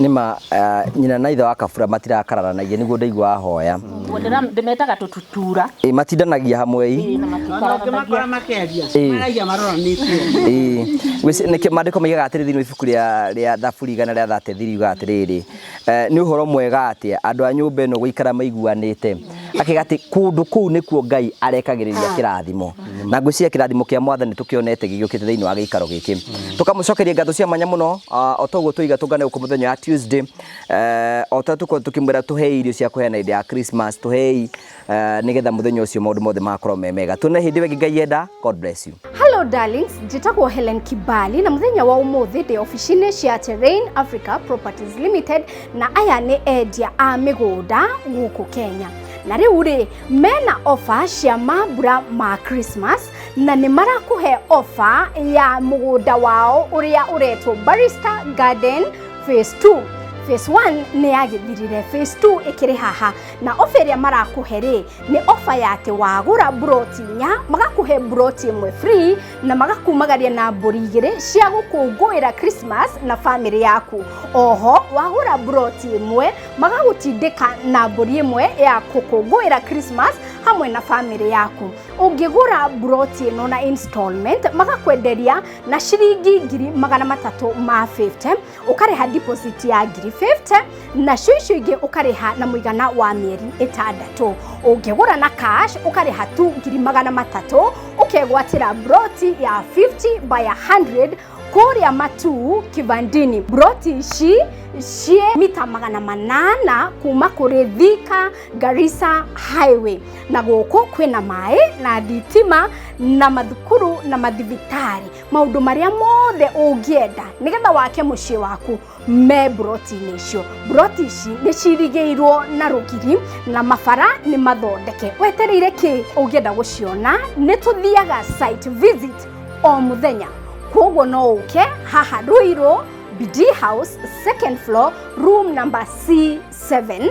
Nĩma nyina na ithe wa Kabura matirakararanagia nĩguo ndaigua ahoya. Ũguo ndĩmetaga tũtutura. Ĩ matindanagia hamwe i. Ĩ, na Ona ũngĩmakora makĩaria Ĩĩ. maragia maroranĩtie. Ĩĩ. Nĩkĩo maandĩko maigaga atĩrĩ thĩinĩ wa ibuku rĩa Thaburi 133 riugaga atĩrĩrĩ, nĩ ũhoro mwega atĩa andũ a nyũmba ĩno gũikara maiguanĩte. Akiuga atĩ kũndũ kũu nĩkuo Ngai arekagĩrĩria kĩrathimo. Na ngwĩciria kĩrathimo kĩa Mwathani tũkĩonete gĩgĩũkĩte thĩinĩ wa gĩikaro gĩkĩ. Tũkamũcokeria ngatho cia mwanya mũno, o toguo tũiga tũngane gũkũ mũthenya wa Tuesday, o ta tũkorwo tũkĩmwĩra tũhei irio cia kũheana hĩndĩ ya Christmas, tũhei nĩgetha mũthenya ũcio maũndũ mothe magakorwo me mega. Tuone hĩndĩ ĩyo ĩngĩ Ngai enda. God bless you. Hello darlings, njĩtagwo Helen Kibali na mũthenya wa ũmũthĩ ndĩ obici-inĩ cia Terrain Africa Properties Limited na aya nĩ endia a mĩgũnda gũkũ Kenya. Na rĩu rĩ mena offer cia mambura ma Christmas na nĩ marakũhe offer ya mũgũnda wao ũrĩa ũretwo Barrister Garden Phase 2. Phase 1 nĩ yagĩthirire, Phase 2 ĩkĩrĩ haha na offer ĩrĩa marakũhe rĩ nĩ offer ya atĩ wagũra mburoti 4 magakũhe mburoti 1 free na magakumagaria na mbũri 2 cia gũkũngũĩra Christmas na famĩlĩ yaku. Oho wagũra mburoti 1 magagũtindĩka na mbũri 1 ya gũkũngũĩra Christmas hamwe na famĩlĩ yaku. Ũngĩgũra mburoti ĩno na installment magakwenderia na ciringi 350,000, ũkarĩha deposit ya 50,000 nacio icio ingĩ ũkarĩha na mũigana wa mĩeri 6. Ũngĩgũra na cash ũkarĩha tu 300,000 ũkegwatĩra mburoti ya 50 by 100 kũrĩa Matuu Kivandini. Mburoti ici ciĩ mita 800 kuma kũrĩ Thika Garissa Highway na gũkũ kwĩna maĩ na thitima na mathukuru na mathibitarĩ, maũndũ marĩa mothe ũngĩenda nĩgetha wake mũciĩ waku me mburoti-inĩ icio. Mburoti ici nĩ cirigĩirwo na rũgiri na mabara nĩ mathondeke. Wetereire kĩ? Ũngĩenda gũciona nĩ tũthiaga site visit o mũthenya, koguo no ũke haha Ruiru BD House second floor room number C7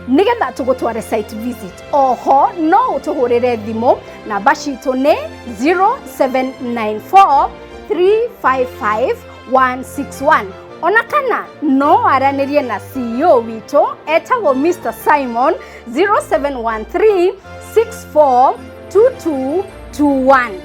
nigetha tũgũtware site visit. Oho no ũtũhũrĩre thimũ, namba citũ nĩ 0794 355 161 ona kana no aranĩrie na CEO witũ etagwo Mr Simon 0713 64 2221.